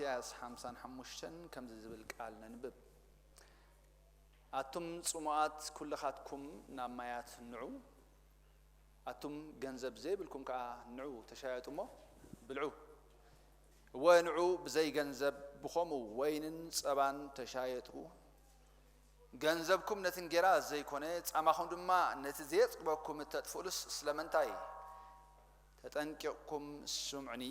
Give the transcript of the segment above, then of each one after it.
ኢሳያስ ሓምሳን ሓሙሽተን ከምዚ ዝብል ቃል ነንብብ። ኣቱም ጽሙኣት ኩልኻትኩም ናብ ማያት ንዑ፣ ኣቱም ገንዘብ ዘይብልኩም ከኣ ንዑ ተሻየጡ እሞ ብልዑ። እወ ንዑ ብዘይ ገንዘብ ብኸምኡ ወይንን ጸባን ተሻየጡ። ገንዘብኩም ነቲ እንጌራ ዘይኮነ ጻማኹም ድማ ነቲ ዘየጽግበኩም እተጥፍኡሉስ ስለምንታይ? ተጠንቂቕኩም ስምዑኒ።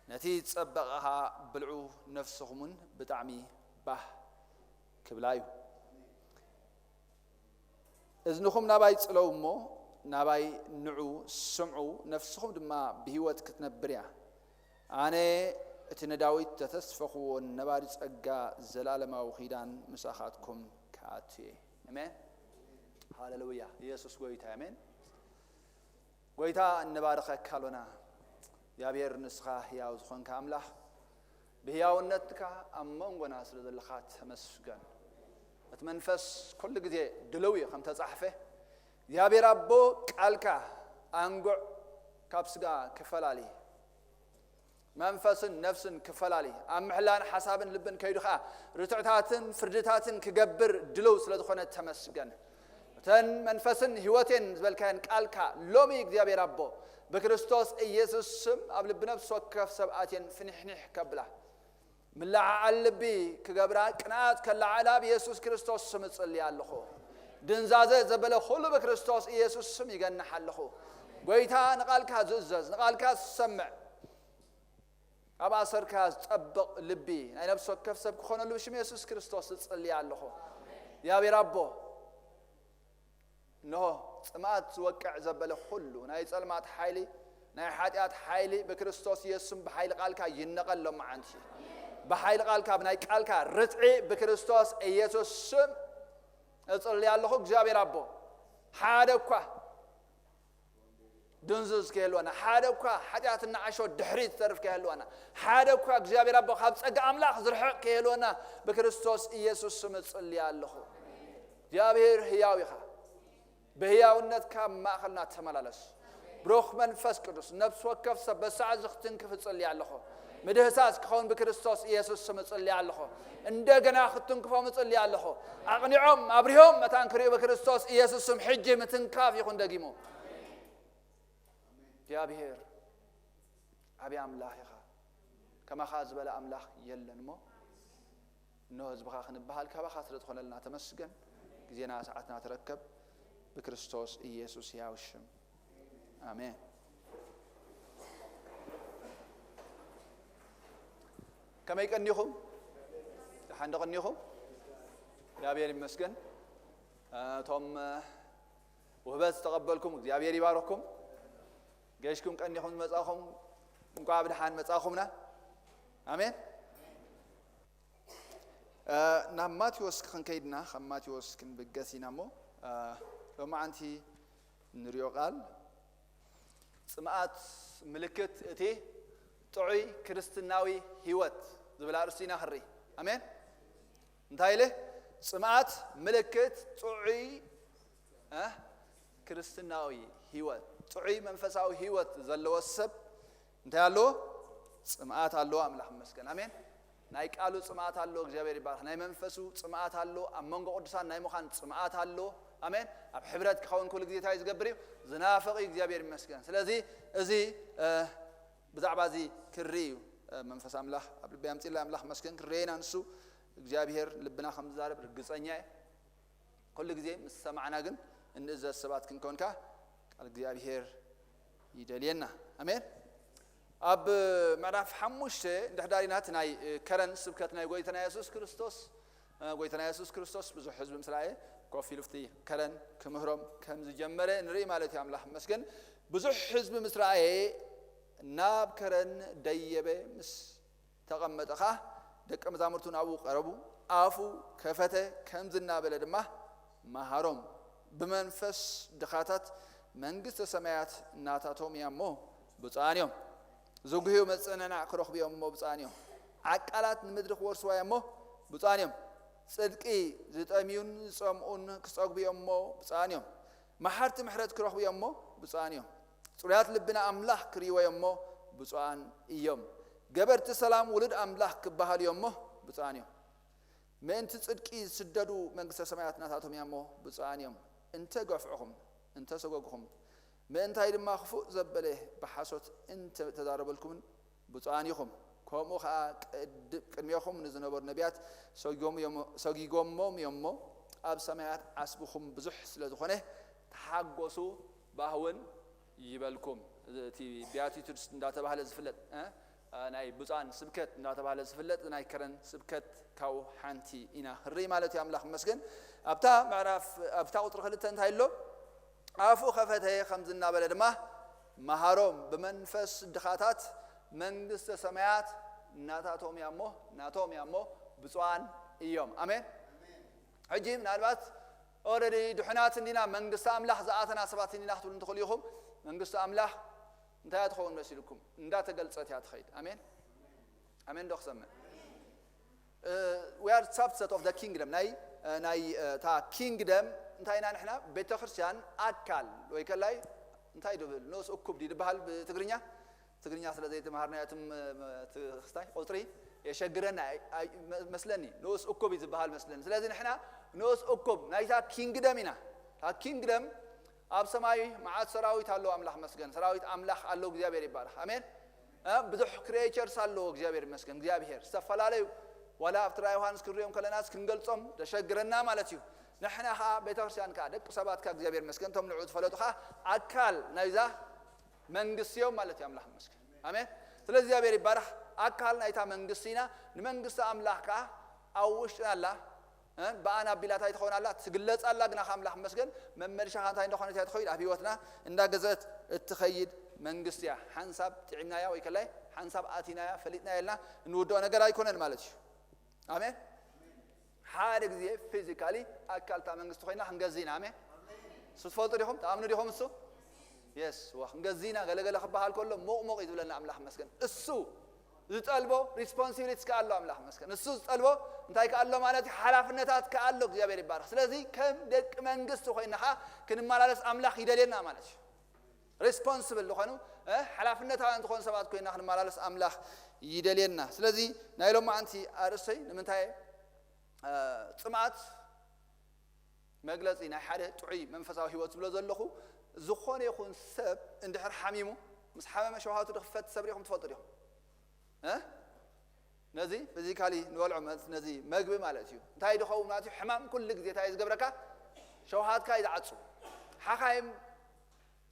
ነቲ ዝጸበቐ ኸኣ ብልዑ፣ ነፍስኹም እውን ብጣዕሚ ባህ ክብላ እዩ። እዝንኹም ናባይ ጽለው እሞ፣ ናባይ ንዑ፣ ስምዑ፣ ነፍስኹም ድማ ብህይወት ክትነብር እያ። ኣነ እቲ ንዳዊት ዘተስፈኽዎ ነባሪ ጸጋ፣ ዘላለማዊ ኺዳን ምሳኻትኩም ክኣቱ እየ። ኣሜን። ሃሌሉያ። ኢየሱስ ጎይታ። ኣሜን። ጎይታ፣ እንባርኸካ ኣሎና። እግዚኣብሔር፣ ንስኻ ህያው ዝኾንካ ኣምላኽ፣ ብህያውነትካ ኣብ መንጎና ስለ ዘለኻ ተመስገን። እቲ መንፈስ ኩሉ ግዜ ድልው እዩ፣ ከም ተጻሕፈ፣ እግዚኣብሔር ኣቦ፣ ቃልካ ኣንጉዕ ካብ ስጋ ክፈላሊ፣ መንፈስን ነፍስን ክፈላሊ፣ ኣብ ምሕላን ሓሳብን ልብን ከይዱ ኸኣ ርትዕታትን ፍርድታትን ክገብር ድልው ስለ ዝኾነ ተመስገን። እተን መንፈስን ህይወቴን ዝበልካየን ቃልካ ሎሚ እግዚኣብሔር ኣቦ ብክርስቶስ ኢየሱስ ስም ኣብ ልቢ ነፍሲ ወከፍ ሰብ ኣትየን ፍንሕኒሕ ከብላ፣ ምልዕዓል ልቢ ክገብራ፣ ቅንኣት ከለዓዕላ ኣብ ኢየሱስ ክርስቶስ ስም እጽሊ ኣለኹ። ድንዛዘ ዘበለ ኩሉ ብክርስቶስ ኢየሱስ ስም ይገንሕ ኣለኹ። ጎይታ፣ ንቓልካ ዝእዘዝ፣ ንቓልካ ዝሰምዕ፣ ኣብ ኣሰርካ ዝጠብቕ ልቢ ናይ ነፍሲ ወከፍ ሰብ ክኾነሉ ብሽም የሱስ ክርስቶስ እጽሊ ኣለኹ። እግዚኣብሔር ኣቦ፣ እንሆ ጽምኣት ዝወቅዕ ዘበለ ኩሉ ናይ ጸልማት ሓይሊ፣ ናይ ሓጢኣት ሓይሊ ብክርስቶስ ኢየሱስም ብሓይሊ ቃልካ ይነቐል ሎመዓንቲ። ብሓይሊ ቃልካ፣ ብናይ ቃልካ ርትዒ ብክርስቶስ ኢየሱስ ስም እጽሊ ኣለኹ። እግዚኣብሔር ኣቦ፣ ሓደ እኳ ድንዙዝ ከይህልወና፣ ሓደ እኳ ሓጢኣትና ዓሾ ድሕሪት ዝተርፍ ከይህልወና፣ ሓደ እኳ እግዚኣብሔር ኣቦ ካብ ጸጋ ኣምላኽ ዝርሕቕ ከይህልወና ብክርስቶስ ኢየሱስ ስም እጽሊ ኣለኹ። እግዚኣብሔር ህያው ኢኻ። ብህያውነትካ ኣብ ማእኸልና ተመላለስ። ብሩኽ መንፈስ ቅዱስ፣ ነፍሲ ወከፍ ሰብ በዚ ሰዓት እዚ ክትንክፍ እጽሊ ኣለኹ። ምድህሳስ ክኸውን ብክርስቶስ ኢየሱስ ስም እጽሊ ኣለኹ። እንደገና ክትንክፎም እጽሊ ኣለኹ። ኣቕኒዖም፣ ኣብሪሆም መታን ክርእዩ ብክርስቶስ ኢየሱስ ስም ሕጂ ምትንካፍ ይኹን ደጊሙ። እግዚኣብሔር ዓብዪ ኣምላኽ ኢኻ። ከማኻ ዝበለ ኣምላኽ የለን እሞ፣ እንሆ ህዝብኻ ክንበሃል ካባኻ ስለ ዝኾነልና ተመስገን። ግዜና ሰዓትና ተረከብ። ብክርስቶስ ኢየሱስ ሕያው ሽም። ኣሜን። ከመይ ቀኒኹም? ደሓን ዶ ቀኒኹም? እግዚኣብሔር ይመስገን። እቶም ውህበት ዝተቐበልኩም እግዚኣብሔር ይባርኽኩም። ገሽኩም ቀኒኹም ዝመጻኹም እንኳዕ ብደሓን መጻኹምና። ኣሜን። እ፣ ናብ ማቴዎስ ክንከይድና፣ ካብ ማቴዎስ ክንብገስ ኢና እሞ፣ እ፣ ሎማዓንቲ ንሪኦ ቃል ጽምኣት ምልክት እቲ ጥዑይ ክርስትናዊ ህይወት ዝብል ኣርእስቲ ኢና ክንርኢ። ኣሜን። እንታይ ኢለ? ጽምኣት ምልክት ጥዑይ፣ እ፣ ክርስትናዊ ህይወት፣ ጥዑይ መንፈሳዊ ህይወት ዘለዎ ሰብ እንታይ ኣለዎ? ጽምኣት ኣለዎ። ኣምላኽ ይመስገን። ኣሜን። ናይ ቃሉ ጽምኣት ኣሎ፣ እግዚኣብሔር ይባርኽ። ናይ መንፈሱ ጽምኣት ኣሎ፣ ኣብ መንጎ ቅዱሳን ናይ ምዃን ጽምኣት ኣሎ። ኣሜን። ኣብ ሕብረት ክኸውን ኩሉ ግዜ እንታይ ዝገብር እዩ? ዝናፍቕ እዩ። እግዚኣብሔር ይመስገን። ስለዚ እዚ፣ እ፣ ብዛዕባ እዚ ክርኢ እዩ፣ እ፣ መንፈስ ኣምላኽ ኣብ ልበይ ኣምጺእላ። ኣምላኽ ይመስገን። ክርእየና ንሱ እግዚኣብሔር ልብና ከም ዝዛረብ ርግጸኛ እየ። ኩሉ ግዜ ምስ ሰማዕና ግን እንእዘዝ ሰባት ክንኮንካ ቃል እግዚኣብሔር ይደልየና። ኣሜን። ኣብ ምዕራፍ ሓሙሽተ እንድሕዳር ኢና እቲ ናይ ከረን ስብከት ናይ ጎይታና የሱስ ክርስቶስ፣ ጎይታና የሱስ ክርስቶስ ብዙሕ ህዝቢ ምስ ረኣየ ኮፍ ኢሉ ኣብቲ ከረን ክምህሮም ከም ዝጀመረ ንርኢ ማለት እዩ። ኣምላኽ ይመስገን። ብዙሕ ህዝቢ ምስ ረኣየ ናብ ከረን ደየበ፣ ምስ ተቐመጠ ኸኣ ደቀ መዛሙርቱ ናብኡ ቀረቡ። ኣፉ ከፈተ፣ ከምዚ እናበለ ድማ መሃሮም። ብመንፈስ ድኻታት መንግስተ ሰማያት ናታቶም እያ እሞ ብፁዓን እዮም። ዝጉህዩ መጽንዕናዕ ክረኽቡ እዮም እሞ ብፁዓን እዮም። ዓቃላት ንምድሪ ክወርስዋ እዮም እሞ ብፁዓን እዮም። ጽድቂ ዝጠምዩን ዝጸምኡን ክጸግቡ እዮም እሞ ብፁዓን እዮም። መሓርቲ ምሕረት ክረኽቡ እዮም እሞ ብፁዓን እዮም። ጽሩያት ልቢ ንኣምላኽ ክርእይዎ እዮም እሞ ብፁዓን እዮም። ገበርቲ ሰላም ውሉድ ኣምላኽ ክበሃሉ እዮም እሞ ብፁዓን እዮም። ምእንቲ ጽድቂ ዝስደዱ መንግስተ ሰማያት ናታቶም እያ እሞ ብፁዓን እዮም። እንተ ገፍዕኹም፣ እንተ ሰጎግኹም፣ ምእንታይ ድማ ክፉእ ዘበለ ብሓሶት እንተ ተዛረበልኩምን ብፁዓን ኢኹም። ከምኡ ኸኣ ቅድ-፣ ቅድሜኹም ንዝነበሩ ነቢያት ሰጊጎም እዮም-፣ ሰጊጎሞም እዮም እሞ ኣብ ሰማያት ዓስብኹም ብዙሕ ስለ ዝኾነ ተሓጎሱ፣ ባህውን ይበልኩም። እዚ እቲ ቢያቲቱድስ እንዳተባህለ ዝፍለጥ፣ እ፣ ናይ ብፁዓን ስብከት እንዳተባህለ ዝፍለጥ ናይ ከረን ስብከት ካብኡ ሓንቲ ኢና ክንርኢ ማለት እዩ። ኣምላኽ ይመስገን። ኣብታ ምዕራፍ፣ ኣብታ ቁጽሪ ክልተ እንታይ ኣሎ? ኣፉ ከፈተ፣ ከምዚ እናበለ ድማ መሃሮም፣ ብመንፈስ ድኻታት መንግስተ ሰማያት ናታቶም እያ እሞ፣ ናቶም እያ እሞ ብፁዓን እዮም። ኣሜን። ሕጂ ምናልባት ኦረዲ ድሑናት እንዲና፣ መንግስቲ ኣምላኽ ዝኣተና ሰባት እንዲና ክትብሉ እንትኽእሉ ኢኹም። መንግስቲ ኣምላኽ እንታይ እያ ትኸውን መሲልኩም? እንዳተገልጸት እያ ትኸይድ። ኣሜን። ኣሜን ዶ ክሰምዕ? We are subset of the kingdom። ናይ፣ እ፣ ናይ፣ እ፣ እታ ኪንግደም እንታይ ኢና ንሕና? ቤተ ክርስቲያን ኣካል ወይ ከላይ እንታይ ድብል? ንኡስ እኩብ ድዩ ዝበሃል ብትግርኛ? ትግርኛ ስለ ዘይተምሃርና እትም፣ እ፣ ት-፣ ክስታይ ቁጽሪ የሸግረና ኣይ-፣ ኣይ-፣ መ-፣ መስለኒ። ንኡስ እኩብ እዩ ዝበሃል መስለኒ። ስለዚ ንሕና ንኡስ እኩብ ናይታ ኪንግደም ኢና። እታ ኪንግደም ኣብ ሰማይ መዓት ሰራዊት ኣሎ፣ ኣምላኽ መስገን። ሰራዊት ኣምላኽ ኣሎ፣ እግዚኣብሔር ይባረኽ። ኣሜን። እ፣ ብዙሕ ክሪኤቸርስ ኣለዎ፣ እግዚኣብሔር ይመስገን። እግዚኣብሔር ዝተፈላለዩ፣ ዋላ ኣብቲ ራእይ ዮሃንስ ክንሪኦም ከለናስ ክንገልጾም ተሸግረና ማለት እዩ። ንሕና ኸዓ ቤተክርስትያን ከዓ ደቂ ሰባት ከዓ እግዚኣብሔር ይመስገን፣ እቶም ንዕኡ ዝፈለጡ ኸዓ ኣካል ናይዛ መንግስቲ እዮም ማለት እዩ። ኣምላኽ ይመስገን። ኣሜን። ስለ እግዚኣብሔር ይባረኽ። ኣካል ናይታ መንግስቲ ኢና። ንመንግስቲ ኣምላኽ ከዓ ኣብ ውሽጥና ኣላ። እ፣ ብኣና ኣቢላ እንታይ ትኸውን ኣላ? ትግለጽ ኣላ። ግና ካብ ኣምላኽ ይመስገን፣ መመልሻኻ እንታይ እንደኾነት እያ ትኸይድ? ኣብ ህይወትና እንዳገዘት እትኸይድ መንግስቲ እያ። ሓንሳብ ጥዒምናያ ወይ ከላይ ሓንሳብ ኣቲናያ፣ ፈሊጥናያ ኢልና እንውድኦ ነገር ኣይኮነን ማለት እዩ። ኣሜን። ሓደ ግዜ ፊዚካሊ ኣካል እታ መንግስቲ ኮይና ክንገዝእ ኢና። ኣሜን። እሱ ትፈልጡ ዲኹም? ትኣምኑ ዲኹም እሱ? የስ፣ ዋ፣ ክንገዝእ ኢና፣ ገለገለ ክበሃል ከሎ ሞቕሞቕ እዩ ዝብለና። ኣምላኽ ይመስገን። እሱ ዝጠልቦ ሪስፖንሲቢሊቲስ ከኣ ኣሎ። ኣምላኽ ይመስገን። እሱ ዝጠልቦ እንታይ ከኣ ኣሎ ማለት እዩ? ሓላፍነታት ከኣ ኣሎ። እግዚኣብሔር ይባረኽ። ስለዚ ከም ደቂ መንግስቲ ኮይና ከኣ ክንመላለስ ኣምላኽ ይደልየና ማለት እዩ። ሪስፖንስብል ዝኾኑ፣ እ፣ ሓላፍነታውያን ዝኾኑ ሰባት ኮይና ክንመላለስ ኣምላኽ ይደልየና። ስለዚ ናይ ሎማዓንቲ ኣርእስተይ ንምንታይ፣ እ፣ ጽምኣት መግለጺ ናይ ሓደ ጥዑይ መንፈሳዊ ህይወት ዝብሎ ዘለኹ፣ ዝኾነ ይኹን ሰብ እንድሕር ሓሚሙ፣ ምስ ሓመመ ሸውሃቱ ድኽፈት ሰብ ሪኹም ትፈልጡ ዲኹም? እ? ነዚ ፊዚካሊ ንበልዖ መ-፣ ነዚ መግቢ ማለት እዩ። እንታይ ድኸውን ማለት እዩ? ሕማም ኩሉ ግዜ እንታይ እዩ ዝገብረካ? ሸውሃትካ እዩ ዝዓጹ። ሓኻይም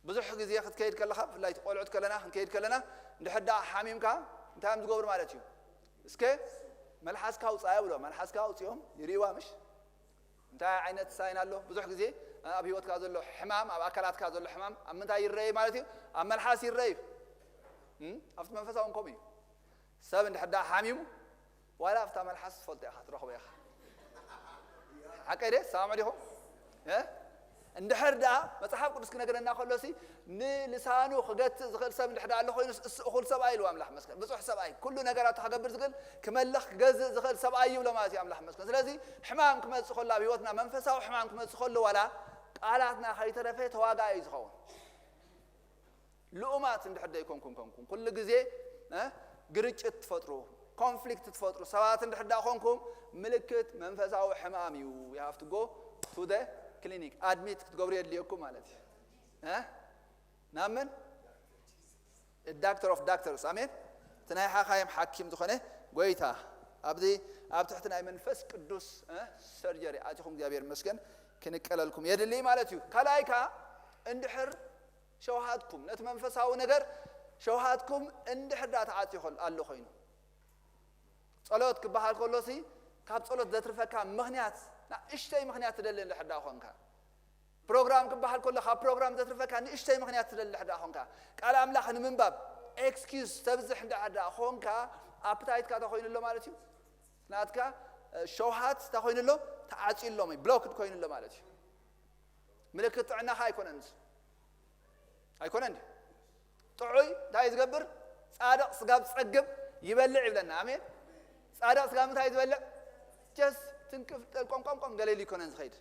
ብዙሕ ግዜ ክትከይድ ከለኻ፣ ብፍላይ ቆልዑት ከለና፣ ክንከይድ ከለና፣ እንድሕር ደኣ ሓሚምካ፣ እንታይ እዮም ዝገብሩ ማለት እዩ? እስከ መልሓስካ ኣውፅኣ ይብሎ። መልሓስካ ኣውፅኦም ይርእይዋ፣ ምሽ? እንታይ ዓይነት ሳይን ኣሎ? ብዙሕ ግዜ ኣብ ህይወትካ ዘሎ ሕማም፣ ኣብ ኣካላትካ ዘሎ ሕማም ኣብ ምንታይ ይረኣይ ማለት እዩ? ኣብ መልሓስ ይረኣይ እዩ። እም? ኣብቲ መንፈሳዊ እውን ከምኡ እዩ። ሰብ እንድሕር ደኣ ሓሚሙ፣ ዋላ ኣብታ መልሓስ ትፈልጦ ኢኻ፣ ትረኽቦ ኢኻ። ሓቀይ ድየ? ትሰማምዑ ዲኹም? እ? እንድሕር ደኣ መጽሓፍ ቅዱስ ክነግረና ከሎሲ፣ ንልሳኑ ክገትእ ዝኽእል ሰብ እንድሕር ደኣ ኣሎ ኮይኑስ፣ እሱ እኹል ሰብኣይ ኢሉ ኣምላኽ መስገን። ብጹሕ ሰብኣይ፣ ኩሉ ነገራቱ ክገብር ዝኽእል፣ ክመልኽ ክገዝእ ዝኽእል ሰብኣይ ይብሎ ማለት እዩ ኣምላኽ መስገን። ስለዚ ሕማም ክመጽእ ከሎ ኣብ ህይወትና፣ መንፈሳዊ ሕማም ክመጽእ ከሎ ዋላ ቃላትና ከይተረፈ ተዋጋኢ እዩ ዝኸውን። ልኡማት እንድሕር ደኣ ኣይኮንኩም ኮንኩም፣ ኩሉ ግዜ፣ እ፣ ግርጭት ትፈጥሩ፣ ኮንፍሊክት ትፈጥሩ ሰባት እንድሕር ደኣ ኮንኩም፣ ምልክት መንፈሳዊ ሕማም እዩ። You have to go to the clinic፣ ኣድሚት ክትገብሩ የድልየኩም ማለት እዩ። እ? ናብ መን? ዳክተር ኦፍ ዳክተርስ፣ ኣሜን። እቲ ናይ ሓኻይም ሓኪም ዝኾነ ጎይታ፣ ኣብዚ ኣብ ትሕቲ ናይ መንፈስ ቅዱስ፣ እ፣ ሰርጀሪ ኣቲኹም፣ እግዚኣብሔር ይመስገን፣ ክንቀለልኩም የድሊ ማለት እዩ። ካልኣይ ከኣ እንድሕር ሸውሃትኩም፣ ነቲ መንፈሳዊ ነገር ሸውሃትኩም እንድሕር ደኣ ተዓጽዩ ከሎ፣ ኣሎ ኮይኑ፣ ጸሎት ክበሃል ከሎሲ፣ ካብ ጸሎት ዘትርፈካ ምኽንያት፣ ንእሽተይ ምኽንያት ትደሊ እንድሕር ደኣ ኾንካ፣ ፕሮግራም ክበሃል ከሎ፣ ካብ ፕሮግራም ዘትርፈካ ንእሽተይ ምኽንያት ትደሊ እንድሕር ደኣ ኾንካ፣ ቃል ኣምላኽ ንምንባብ ኤክስኪውዝ ተብዝሕ እንድሕር ደኣ ኾንካ፣ ኣፕታይትካ እንታይ ኮይኑ ኣሎ ማለት እዩ? ናትካ፣ እ፣ ሸውሃት እንታይ ኮይኑ ኣሎ? ተዓጽዩ ኣሎ፣ ብሎክድ ኮይኑ ኣሎ ማለት እዩ። ምልክት ጥዕናኻ ኣይኮነን እዚ። ኣይኮነን ድዩ? ጥዑይ እንታይ ዝገብር? ጻድቕ ስጋብ ዝጸግብ ይበልዕ ይብለና። ኣሜን። ጻድቕ ስጋብ ምንታይ ዝበልዕ? ጀስት ትንክፍ፣ ጠልቆምቆምቆም ገለ ኢሉ ኣይኮነን ዝኸይድ።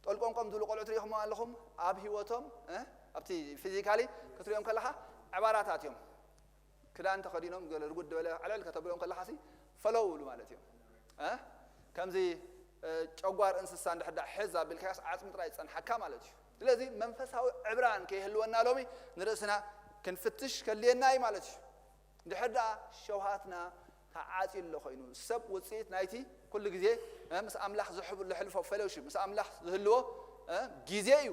ጠልቆምቆም ዝብሉ ቆልዑ ትሪኢኹም ኣለኹም? ኣብ ህይወቶም፣ እ፣ ኣብቲ ፊዚካሊ ክትሪኦም ከለኻ ዕባራታት እዮም። ክዳን ተኸዲኖም ገለ ርጉድ ዝበለ ዕልዕል ከተብሎም ከለኻሲ ፈለው ይብሉ ማለት እዮም። እ? ከምዚ እ፣ ጨጓር እንስሳ እንድሕር ደኣ ሕዝ ኣቢልካዮስ ዓጽሚ ጥራይ ይጸንሓካ ማለት እዩ። ስለዚ መንፈሳዊ ዕብራን ከይህልወና ሎሚ ንርእስና ክንፍትሽ ከድልየና እዩ ማለት እዩ። እንድሕር ደኣ ሸውሃትና ተዓጽዩ ኣሎ ኮይኑ ሰብ ውጽኢት ናይቲ ኩሉ ግዜ እ፣ ምስ ኣምላኽ ዝሕብ- ዝሕልፎ ፌሎሺፕ ምስ ኣምላኽ ዝህልዎ እ፣ ግዜ እዩ።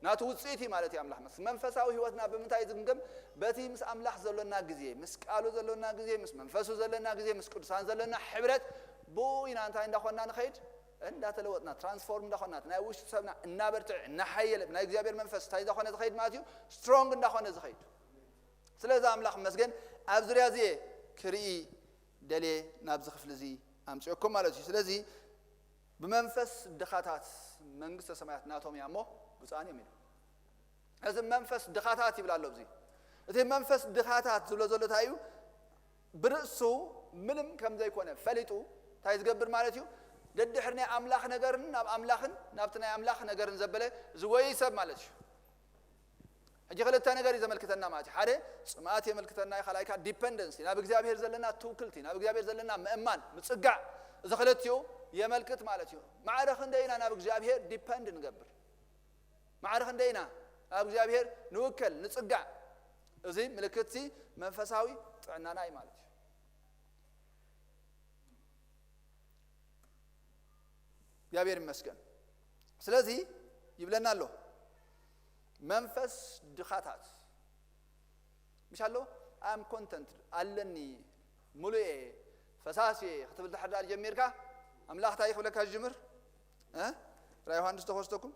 ናቱ ውጽኢት እዩ ማለት እዩ ኣምላኽ መስ መንፈሳዊ ህይወትና ብምንታይ ዝግምገም? በቲ ምስ ኣምላኽ ዘሎና ግዜ ምስ ቃሉ ዘሎና ግዜ ምስ መንፈሱ ዘለና ግዜ ምስ ቅዱሳን ዘለና ሕብረት ብኡ ኢና እንታይ እንዳኾንና ንኸይድ እንዳተለወጥና ትራንስፎርም እንዳኾንና ናይ ውሽጢ ሰብና እናበርትዕ እናሓየለ ናይ እግዚኣብሔር መንፈስ እንታይ እንዳኾነ ዝኸይድ ማለት እዩ። ስትሮንግ እንዳኾነ ዝኸይድ። ስለዚ ኣምላኽ መስገን ኣብ ዙርያ እዚ ክርኢ ደልየ ናብዚ ክፍሊ እዚ ኣምፅኦኩም ማለት እዩ። ስለዚ ብመንፈስ ድኻታት መንግስተ ሰማያት ናቶም እያ እሞ ብፁዓን እዮም ኢሉ። እዚ መንፈስ ድኻታት ይብል ኣሎ ኣብዚ። እቲ መንፈስ ድኻታት ዝብሎ ዘሎ እንታይ እዩ? ብርእሱ ምንም ከም ዘይኮነ ፈሊጡ እንታይ ዝገብር ማለት እዩ? ደድሕር ናይ ኣምላኽ ነገርን ናብ ኣምላኽን ናብቲ ናይ ኣምላኽ ነገርን ዘበለ ዝጎይ ሰብ ማለት እዩ። ሕጂ ክልተ ነገር እዩ ዘመልክተና ማለት እዩ። ሓደ ፅምኣት የመልክተና እዩ፣ ካልኣይ ከዓ ዲፐንደንሲ ናብ እግዚኣብሔር ዘለና ትውክልቲ ናብ እግዚኣብሔር ዘለና ምእማን ምፅጋዕ፣ እዚ ክልቲኡ የመልክት ማለት እዩ። ማዕረ ክንደይ ኢና ናብ እግዚኣብሔር ዲፐንድ ንገብር? ማዕረ ክንደይ ኢና ናብ እግዚኣብሔር ንውከል ንጽጋዕ? እዚ ምልክትሲ መንፈሳዊ ጥዕናና እዩ ማለት እዩ። እግዚኣብሔር ይመስገን። ስለዚ ይብለና ኣሎ መንፈስ ድኻታት ምሽ ኣሎ ኣም ኮንተንት ኣለኒ ሙሉእ እየ ፈሳሲ እየ ክትብል ድሕር ዳኣ ጀሚርካ ኣምላኽ እንታይ ክብለካ ዝጅምር? እ? ራ ዮሃንስ ተኸስተኩም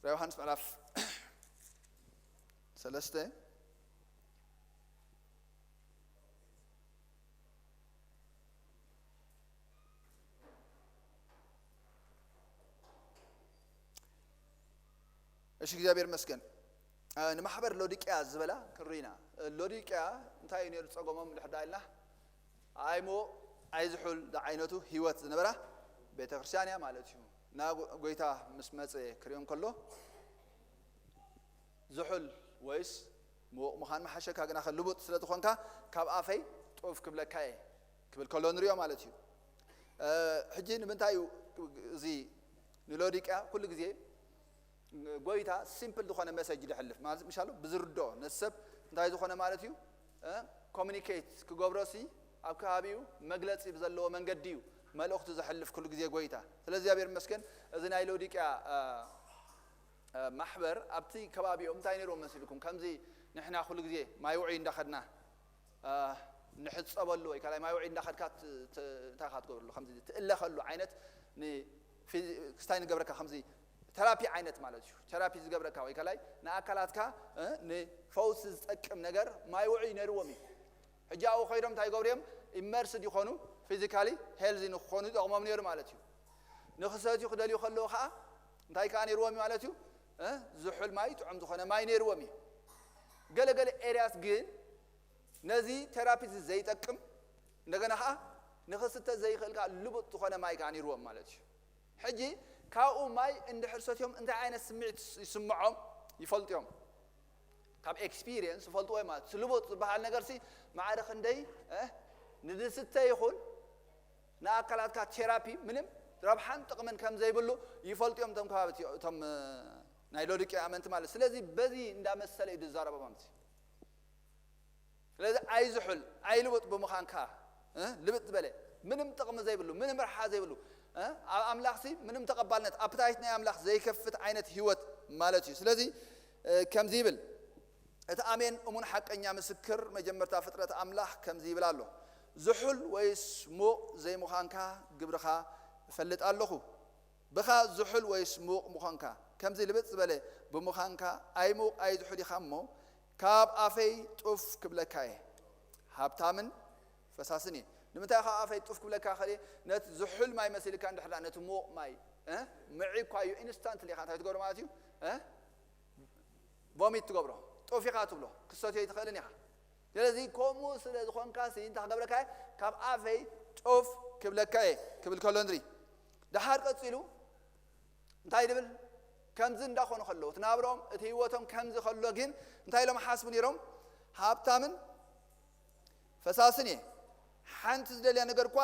ራ ዮሃንስ ምዕራፍ ሰለስተ እሺ እግዚኣብሔር ይመስገን። ንማሕበር ሎዲቅያ ዝበላ ክሪና ሎዲቅያ እንታይ እዩ ነይሩ ጸገሞም ድሕዳ ኢልና ኣይሞ ኣይዝሑል ዝዓይነቱ ህይወት ዝነበራ ቤተ ክርስቲያን እያ ማለት እዩ። እና ጎይታ ምስ መጸ ክሪኦ እንከሎ ዝሑል ወይስ ምዉቕ ምዃን መሓሸካ ግና ከልቡጥ ስለ ዝኾንካ ካብ ኣፈይ ጡፍ ክብለካ እየ ክብል ከሎ ንሪኦ ማለት እዩ። ሕጂ ንምንታይ እዩ እዚ ንሎዲቅያ ኩሉ ግዜ ጎይታ ሲምፕል ዝኾነ መሰጅ ደሕልፍ ማለት ምሻሉ ብዝርዶ ነሰብ እንታይ ዝኾነ ማለት እዩ ኮሚኒኬት ክገብሮሲ ኣብ ከባቢኡ መግለፂ ብዘለዎ መንገዲ እዩ መልእኽቱ ዘሕልፍ ኩሉ ግዜ ጎይታ። ስለዚ እግዚኣብሔር ይመስገን እዚ ናይ ሎዲቅያ ማሕበር ኣብቲ ከባቢኦም እንታይ ነይርዎም መሲልኩም ከምዚ ንሕና ኩሉ ግዜ ማይ ውዑይ እንዳኸድና ንሕፀበሉ ወይ ካልኣይ ማይ ውዒ እንዳኸድካ እንታይ ካ ትገብርሉ ከምዚ ትእለኸሉ ዓይነት ክስታይ ንገብረካ ከምዚ ተራፒ ዓይነት ማለት እዩ። ተራፒ ዝገብረካ ወይ ካልኣይ ንኣካላትካ ንፈውሲ ዝጠቅም ነገር ማይ ውዒ ነርዎም እዩ። ሕጂ ኣብኡ ከይዶም እንታይ ይገብሩ እዮም? ኢመርስድ ይኾኑ፣ ፊዚካሊ ሄልዚ ንክኾኑ ይጠቕሞም ነይሩ ማለት እዩ። ንክሰትዩ ክደልዩ ከለዉ ከዓ እንታይ ከዓ ነይርዎም እዩ ማለት እዩ? ዝሑል ማይ ጥዑም ዝኾነ ማይ ነይርዎም እዩ። ገለገለ ኤርያስ ግን ነዚ ቴራፒ እዚ ዘይጠቅም እንደገና ከዓ ንኽስተ ዘይኽእል ከዓ ልቡጥ ዝኾነ ማይ ከዓ ነይርዎም ማለት እዩ። ሕጂ ካብኡ ማይ እንድሕር ሰትዮም እንታይ ዓይነት ስምዒት ይስምዖም ይፈልጡ እዮም። ካብ ኤክስፒሪየንስ ይፈልጥዎ እዮም ማለት እቲ ልቡጥ ዝበሃል ነገር ሲ ማዕረ ክንደይ ንዝስተ ይኹን ንኣካላትካ ቴራፒ ምንም ረብሓን ጥቕምን ከም ዘይብሉ ይፈልጡ እዮም እቶም ከባቢ እቶም ናይ ሎዲቅያ ኣመንቲ ማለት ስለዚ በዚ እንዳመሰለ እዩ ዝዛረቦም ማለት ስለዚ ኣይዝሑል ኣይልውጥ ብምዃንካ ልብጥ ዝበለ ምንም ጥቕሚ ዘይብሉ ምንም ረሓ ዘይብሉ ኣብ ኣምላኽሲ ምንም ተቐባልነት ኣፕታይት ናይ ኣምላኽ ዘይከፍት ዓይነት ህይወት ማለት እዩ። ስለዚ ከምዚ ይብል እቲ ኣሜን እሙን ሓቀኛ ምስክር መጀመርታ ፍጥረት ኣምላኽ ከምዚ ይብል ኣሎ ዝሑል ወይስ ሙቕ ዘይምዃንካ ግብርኻ እፈልጥ ኣለኹ። ብኻ ዝሑል ወይስ ምዉቕ ምዃንካ ከምዚ ልብጥ ዝበለ ብምዃንካ ኣይምዉቕ ኣይዝሑል ኢኻ እሞ ካብ ኣፈይ ጡፍ ክብለካ እየ። ሃብታምን ፈሳስን እየ። ንምንታይ ካብ ኣፈይ ጡፍ ክብለካ ክእል እየ? ነቲ ዝሑል ማይ መሲልካ እንድሕር ነቲ ምዉቕ ማይ ምዒ እኳ እዩ ኢንስታንትሊ ኢኻ እንታይ ትገብሮ ማለት እዩ ቮሚት ትገብሮ ጡፍ ኢኻ ትብሎ ክሰትዮ ኣይትኽእልን ኢኻ። ስለዚ ከምኡ ስለ ዝኾንካ ሲ እንታይ ክገብረካ ካብ ኣፈይ ጡፍ ክብለካ እየ ክብል ከሎ ንርኢ። ደሓር ቀጺሉ እንታይ ድብል? ከምዚ እንዳኾኑ ከለዉ፣ እቲ ናብሮም፣ እቲ ህይወቶም ከምዚ ከሎ ግን እንታይ ኢሎም ሓስቡ ነይሮም? ሃብታምን ፈሳስን እየ፣ ሓንቲ ዝደልያ ነገር እኳ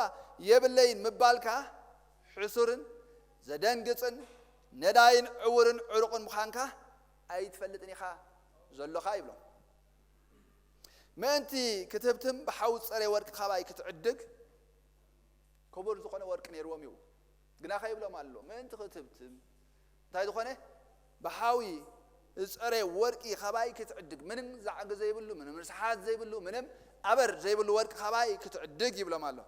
የብለይን ምባልካ ሕሱርን ዘደንግጽን ነዳይን ዕውርን ዕሩቕን ምዃንካ ኣይትፈልጥን ኢኻ ዘሎኻ ይብሎም። ምእንቲ ክትህብትም ብሓዊ ዝጸረየ ወርቂ ካባይ ክትዕድግ ክቡር ዝኾነ ወርቂ ነይርዎም እዩ። ግናኸ ይብሎም ኣሎ፣ ምእንቲ ክትህብትም እንታይ ዝኾነ ብሓዊ ዝጸረየ ወርቂ ካባይ ክትዕድግ፣ ምንም ዛዕጊ ዘይብሉ፣ ምንም ርስሓት ዘይብሉ፣ ምንም ኣበር ዘይብሉ ወርቂ ካባይ ክትዕድግ ይብሎም ኣሎ።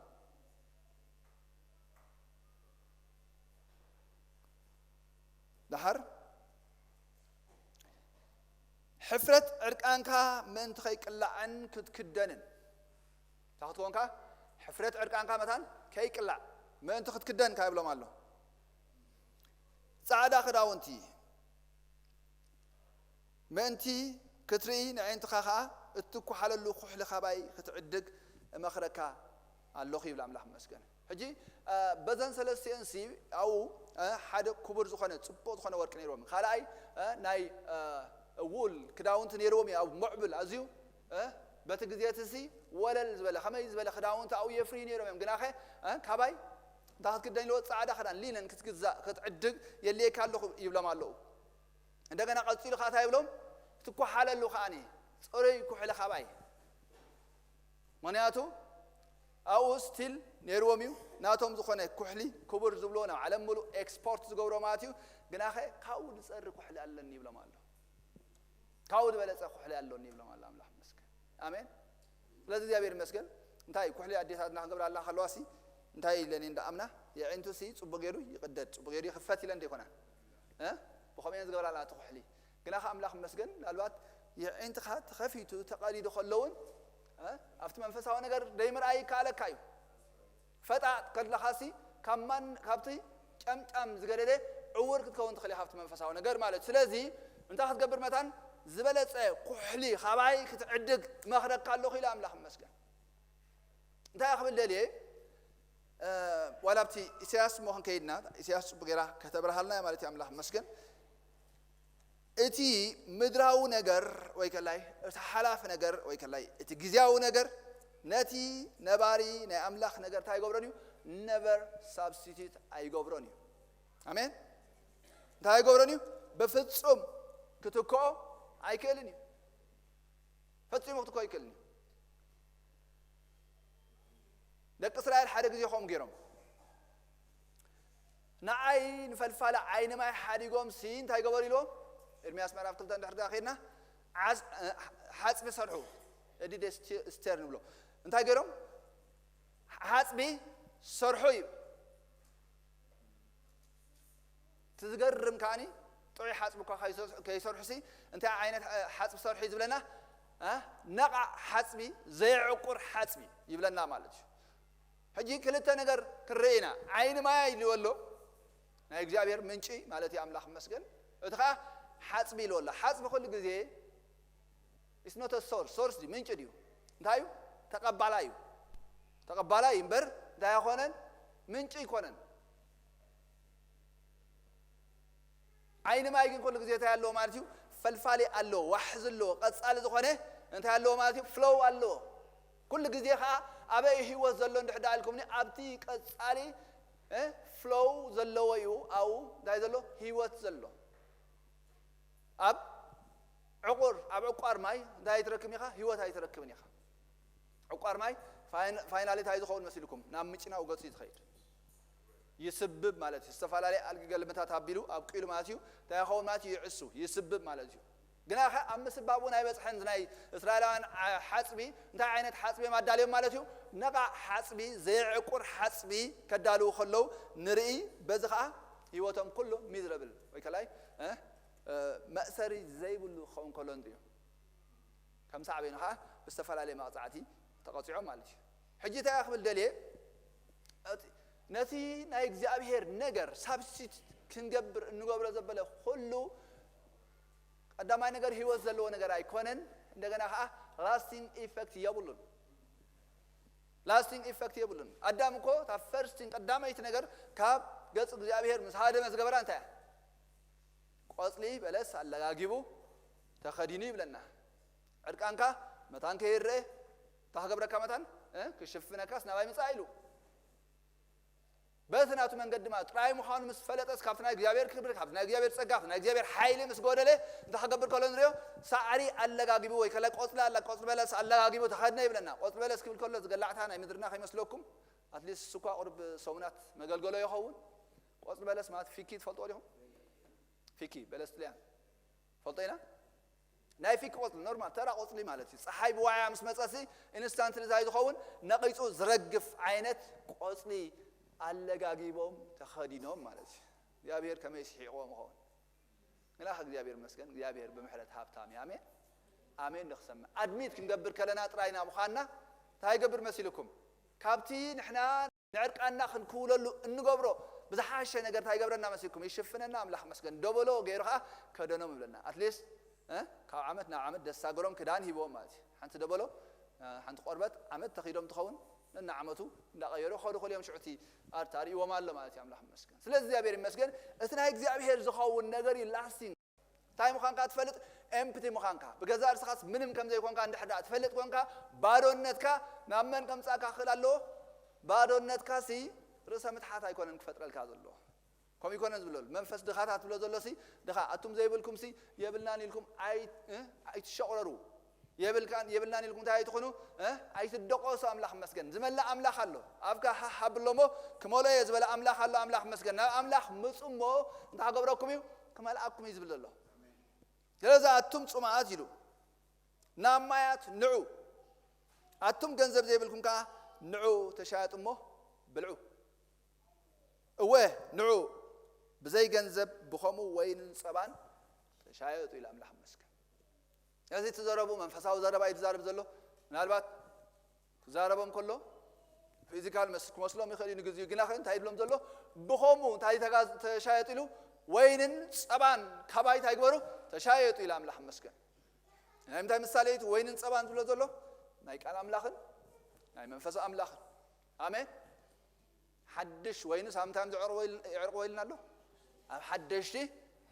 ደሓር ሕፍረት ዕርቃንካ ምእንቲ ከይቅላዕን ክትክደንን፣ እንታይ ክትኮንካ? ሕፍረት ዕርቃንካ መታን ከይቅላዕ ምእንቲ ክትክደን እንታይ ይብሎም ኣሎ? ጻዕዳ ክዳውንቲ ምእንቲ ክትርኢ፣ ንኣዒንትኻ ኸኣ እትኳሓለሉ ኩሕሊ ካባይ ክትዕድግ እመኽረካ ኣለኹ ይብል ኣምላኽ ይመስገን። ሕጂ፣ እ፣ በዘን ሰለስቲአንሲ ኣብኡ፣ እ፣ ሓደ ክቡር ዝኾነ ጽቡቕ ዝኾነ ወርቂ ነይርዎም። ካልኣይ፣ እ፣ ናይ፣ እ፣ ውል ክዳውንቲ ነይርዎም እዩ። ኣብ ምዕብል ኣዝዩ፣ እ፣ በቲ ግዜ እቲ ሲ ወለል ዝበለ፣ ከመይ ዝበለ ክዳውንቲ ኣብኡ የፍርዩ ነይሮም እዮም። ግናኸ፣ እ፣ ካባይ እንታይ ክትክደን ኢልዎ? ጻዕዳ ክዳን ሊነን ክትግዛእ ክትዕድግ የድልየካ ኣለኹ ይብሎም ኣለዉ። እንደገና ቀጺሉ ከዓ እንታይ ይብሎም? ትኳሓለሉ ከዓኒ ጽሩይ ኩሕሊ ካባይ። ምኽንያቱ ኣብኡ ስቲል ነይርዎም እዩ፣ ናቶም ዝኾነ ኩሕሊ ክቡር ዝብልዎ ናብ ዓለም ምሉእ ኤክስፖርት ዝገብሮ ማለት እዩ። ግናኸ ካብኡ ዝጸሪ ኩሕሊ ኣለኒ ይብሎም ኣሎ። ካብኡ ዝበለጸ ኩሕሊ ኣለኒ ይብሎም ኣሎ። ኣምላኽ ይመስገን። ኣሜን። ስለዚ እግዚኣብሔር ይመስገን። እንታይ ኩሕሊ ኣዴታትና ክገብራ ኣለዋ ከለዋሲ እንታይ ኢለን እየን ደኣምና? የዒንቱ ሲ ጽቡቅ ገይሩ ይቅደድ፣ ጽቡቅ ገይሩ ይኽፈት ኢለን ዶ ይኮና? እ? ብኸምኡ እየን ዝገብራ ኣለዋ እቲ ኩሕሊ። ግና ከ ኣምላኽ ይመስገን፣ ምናልባት የዒንትኻ ተኸፊቱ ተቐዲዱ ከሎ እውን፣ እ? ኣብቲ መንፈሳዊ ነገር ደይምርኣይ ይከኣለካ እዩ። ፈጣጥ ከለኻሲ ካብ ማን፣ ካብቲ ጨምጫም ዝገደደ ዕውር ክትከውን ትኽእል ኢኻ ኣብቲ መንፈሳዊ ነገር ማለት እዩ። ስለዚ እንታይ ክትገብር መታን? ዝበለጸ ኩሕሊ ካባይ ክትዕድግ መኽረካ ኣለኹ ኢለ ኣምላኽ ይመስገን። እንታይ ክብል ደልየ? እ፣ ዋላ ኣብቲ ኢሳያስ እሞ ክንከይድና፣ ኢሳያስ ጽቡቅ ጌራ ከተብርሃልና ማለት እዩ፣ ኣምላኽ ይመስገን። እቲ ምድራዊ ነገር ወይ ከላይ እቲ ሓላፊ ነገር ወይ ከላይ እቲ ግዜያዊ ነገር ነቲ ነባሪ ናይ ኣምላኽ ነገር እንታይ ኣይገብሮን እዩ? ነቨር ሳብስቲቱት ኣይገብሮን እዩ። ኣሜን። እንታይ ኣይገብሮን እዩ? ብፍጹም ክትክኦ ኣይክእልን እዩ። ፈጺሙ ክትክኦ ኣይክእልን እዩ። ደቂ እስራኤል ሓደ ግዜ ከምኡ ገይሮም። ንዓይ ንፈልፋለ ዓይኒ ማይ ሓዲጎም ሲ እንታይ ገበሩ ኢልዎም? ኤርምያስ ምዕራፍ ክልተ እንድሕር ዳ ከይድና፣ ዓጽ-፣ ሓጽቢ ሰርሑ። ኤዲደ ስቲ-፣ ስቴር ንብሎ። እንታይ ገይሮም? ሓጽቢ ሰርሑ እዩ። እቲ ዝገርም ከዓኒ ጥዑይ ሓጽቢ እኳ ከይሰርሑ-፣ ከይሰርሑሲ እንታይ ዓይነት ሓጽቢ ሰርሑ እዩ ዝብለና? እ? ነቓዕ ሓጽቢ፣ ዘየዕቁር ሓጽቢ ይብለና ማለት እዩ። ሕጂ ክልተ ነገር ክንርኢ ኢና። ዓይኒ ማይ ኢልዎ ኣሎ፣ ናይ እግዚኣብሔር ምንጪ ማለት እዩ፣ ኣምላኽ ይመስገን። እቲ ኸዓ ሓጽቢ ኢልዎ ኣሎ። ሓጽቢ ኩሉ ግዜ it's not a source፣ source ድዩ? ምንጪ ድዩ? እንታይ እዩ? ተቐባላይ እዩ። ተቐባላይ እዩ እምበር እንታይ ኣይኮነን? ምንጪ ኣይኮነን። ዓይኒ ማይ ግን ኩሉ ግዜ እንታይ ኣለዎ ማለት እዩ? ፈልፋሊ ኣለዎ፣ ዋሕዚ ኣለዎ፣ ቀጻሊ ዝኾነ እንታይ ኣለዎ ማለት እዩ? ፍሎው ኣለዎ። ኩሉ ግዜ ኸዓ ኣበይ ህይወት ዘሎ እንድሕር ደኣ ኢልኩምኒ፣ ኣብቲ ቀጻሊ፣ እ፣ ፍሎው ዘለዎ እዩ። ኣብኡ እንታይ ዘሎ? ህይወት ዘሎ። ኣብ ዕቑር፣ ኣብ ዕቋር ማይ እንታይ ኣይትረክብን ኢኻ? ህይወት ኣይትረክብን ኢኻ። ዕቋር ማይ ፋይን-፣ ፋይናሊ እንታይ ዝኸውን መሲልኩም? ናብ ምጭናው ገጹ እዩ ዝኸይድ። ይስብብ ማለት እዩ። ዝተፈላለየ ኣልጊ ገልምታት ኣቢሉ ኣብቂሉ ማለት እዩ። እንታይ ይኸውን ማለት እዩ? ይዕሱ፣ ይስብብ ማለት እዩ። ግና ኸ ኣብ ምስባብ እውን ኣይበጽሐን። ናይ እስራኤላውያን ዓ-፣ ሓጽቢ እንታይ ዓይነት ሓጽቢ እዮም ኣዳልዮም ማለት እዩ? ነቓዕ ሓጽቢ፣ ዘየዕቁር ሓጽቢ ከዳልዉ ከለዉ ንርኢ። በዚ ኸዓ ህይወቶም ኩሉ ሚዝረብል ወይ ከላይ፣ እ፣ እ፣ መእሰሪ ዘይብሉ ክኸውን ከሎ ንርእዮ። ከም ሳዕቤኑ ኸዓ ብዝተፈላለየ መቕጻዕቲ ተቐጺዖም ማለት እዩ። ሕጂ እንታይ ክብል ደልየ? እቲ፣ ነቲ ናይ እግዚኣብሔር ነገር ሳብስቲት ክንገብር እንገብሮ ዘበለ ኩሉ ቀዳማይ ነገር ህይወት ዘለዎ ነገር ኣይኮነን። እንደገና ኸዓ ላስቲንግ ኢፌክት የብሉን። ላስቲንግ ኢፈክት የብሉን። ኣዳም እኮ እታ ፈርስቲን ቀዳመይቲ ነገር ካብ ገጽ እግዚኣብሔር ምስ ሃደመ ዝገበራ እንታይ እያ? ቆጽሊ በለስ ኣለጋጊቡ ተኸዲኑ ይብለና። ዕርቃንካ መታን ከይረአ፣ እንታይ ክገብረካ መታን? እ? ክሽፍነካስ ናባይ ምጻእ ኢሉ። በቲ ናቱ መንገዲ ማለት ጥራይ ምዃኑ ምስ ፈለጠስ፣ ካብቲ ናይ እግዚኣብሔር ክብሪ፣ ካብቲ ናይ እግዚኣብሔር ጸጋ፣ ካብቲ ናይ እግዚኣብሔር ሓይሊ ምስ ጎደለ፣ እንታይ ክገብር ከሎ ንሪኦ? ሳዕሪ ኣለጋጊቡ ወይ ከለ ቆጽሊ ኣላ-፣ ቆጽሊ በለስ ኣለጋጊቡ ተኸድነ ይብለና። ቆጽሊ በለስ ክብል ከሎ ዝገላዕታ ናይ ምድርና ከይመስለኩም። ኣትሊስት እሱ እኳ ቁሩብ ሰሙናት መገልገሎ ይኸውን። ቆጽሊ በለስ ማለት ፊኪ ትፈልጥዎ ዲኹም? ፊኪ በለስ ጥልያን ፈልጦ ኢና። ናይ ፊክ ቆጽሊ ኖርማል ተራ ቆጽሊ ማለት እዩ። ፀሓይ ብዋያ ምስ መፀሲ ኢንስታንትሊ እንታይ ዝኸውን? ነቒፁ ዝረግፍ ዓይነት ቆጽሊ ኣለጋጊቦም ተኸዲኖም ማለት እዩ። እግዚኣብሔር ከመይ ስሒቕዎም ይኸውን? ግናኸ እግዚኣብሔር ይመስገን፣ እግዚኣብሔር ብምሕረት ሃብታም እዩ። ኣሜን ኣሜን። ንክሰምዕ ኣድሚት ክንገብር ከለና ጥራይ ኢና ምዃንና እንታይ ይገብር መሲልኩም? ካብቲ ንሕና ንዕርቃንና ክንክውለሉ እንገብሮ ብዝሓሸ ነገር እንታይ ይገብረና መሲልኩም? ይሽፍነና ኣምላኽ መስገን። ደበሎ ገይሩ ኸዓ ከደኖም ይብለና። ኣትሊስት ካብ ዓመት ናብ ዓመት ደሳገሮም ክዳን ሂብዎም ማለት እዩ። ሓንቲ ደበሎ ሓንቲ ቆርበት ዓመት ተኺዶም ትኸውን፣ ነና ዓመቱ እንዳቐየሩ ኸዱ። ኸልዮም ሽዑቲ ኣርታ ርእዎም ኣሎ ማለት እዩ። ኣምላኽ ይመስገን። ስለዚ እግዚኣብሔር ይመስገን። እቲ ናይ እግዚኣብሔር ዝኸውን ነገር እዩ ላስቲንግ። እንታይ ምዃንካ ትፈልጥ? ኤምፕቲ ምዃንካ። ብገዛእ ርስኻስ ምንም ከም ዘይኮንካ እንድሕር ደኣ ትፈልጥ ኮንካ፣ ባዶነትካ ናብ መን ከምጻእካ ክኽእል ኣለዎ? ባዶነትካ ሲ ርእሰ ምትሓት ኣይኮነን ክፈጥረልካ ዘለዎ። ከምኡ ይኮነን ዝብለሉ። መንፈስ ድኻታት ብሎ ዘሎ ሲ፣ ድኻ፣ ኣቱም ዘይብልኩም ሲ የብልናን ኢልኩም ኣይ-፣ እ? ኣይትሸቑረሩ። የብልካን፣ የብልናን ኢልኩም እንታይ ኣይትኹኑ? እ? ኣይትደቆሱ። ኣምላኽ መስገን። ዝመልእ ኣምላኽ ኣሎ። ኣፍካ ሃህ ኣብሎ እሞ ክመልኦ እየ ዝበለ ኣምላኽ ኣሎ። ኣምላኽ መስገን። ናብ ኣምላኽ ምጹ እሞ እንታይ ክገብረኩም እዩ? ክመልኣኩም እዩ ዝብል ዘሎ። ስለዚ ኣቱም ጽማኣት ኢሉ ናብ ማያት ንዑ፣ ኣቱም ገንዘብ ዘይብልኩም ከኣ ንዑ ተሻየጡ እሞ ብልዑ። እወ ንዑ ብዘይ ገንዘብ ብኸምኡ ወይንን ጸባን ተሻየጡ ኢሉ ኣምላኽ መስገን። እዚ ትዘረቡ መንፈሳዊ ዘረባ እዩ ትዛረብ ዘሎ። ምናልባት ክዛረቦም ከሎ ፊዚካል መስ-፣ ክመስሎም ይኽእል እዩ ንግዚኡ፣ ግና ኸ እንታይ ይብሎም ዘሎ? ብኸምኡ እንታይ ተጋ-፣ ተሻየጡ ኢሉ? ወይንን ጸባን ካባይ እንታይ ግበሩ? ተሻየጡ ኢሉ ኣምላኽ መስገን። ናይ ምንታይ ምሳሌ እዩ እቲ ወይንን ጸባን ዝብሎ ዘሎ? ናይ ቃል ኣምላኽን ናይ መንፈስ ኣምላኽን። ኣሜን። ሓድሽ ወይንስ ኣብ ምንታይ ዘዕርቦ ኢል-፣ የዕርቅዎ ኢልና ኣሎ? ኣብ ሓደሽቲ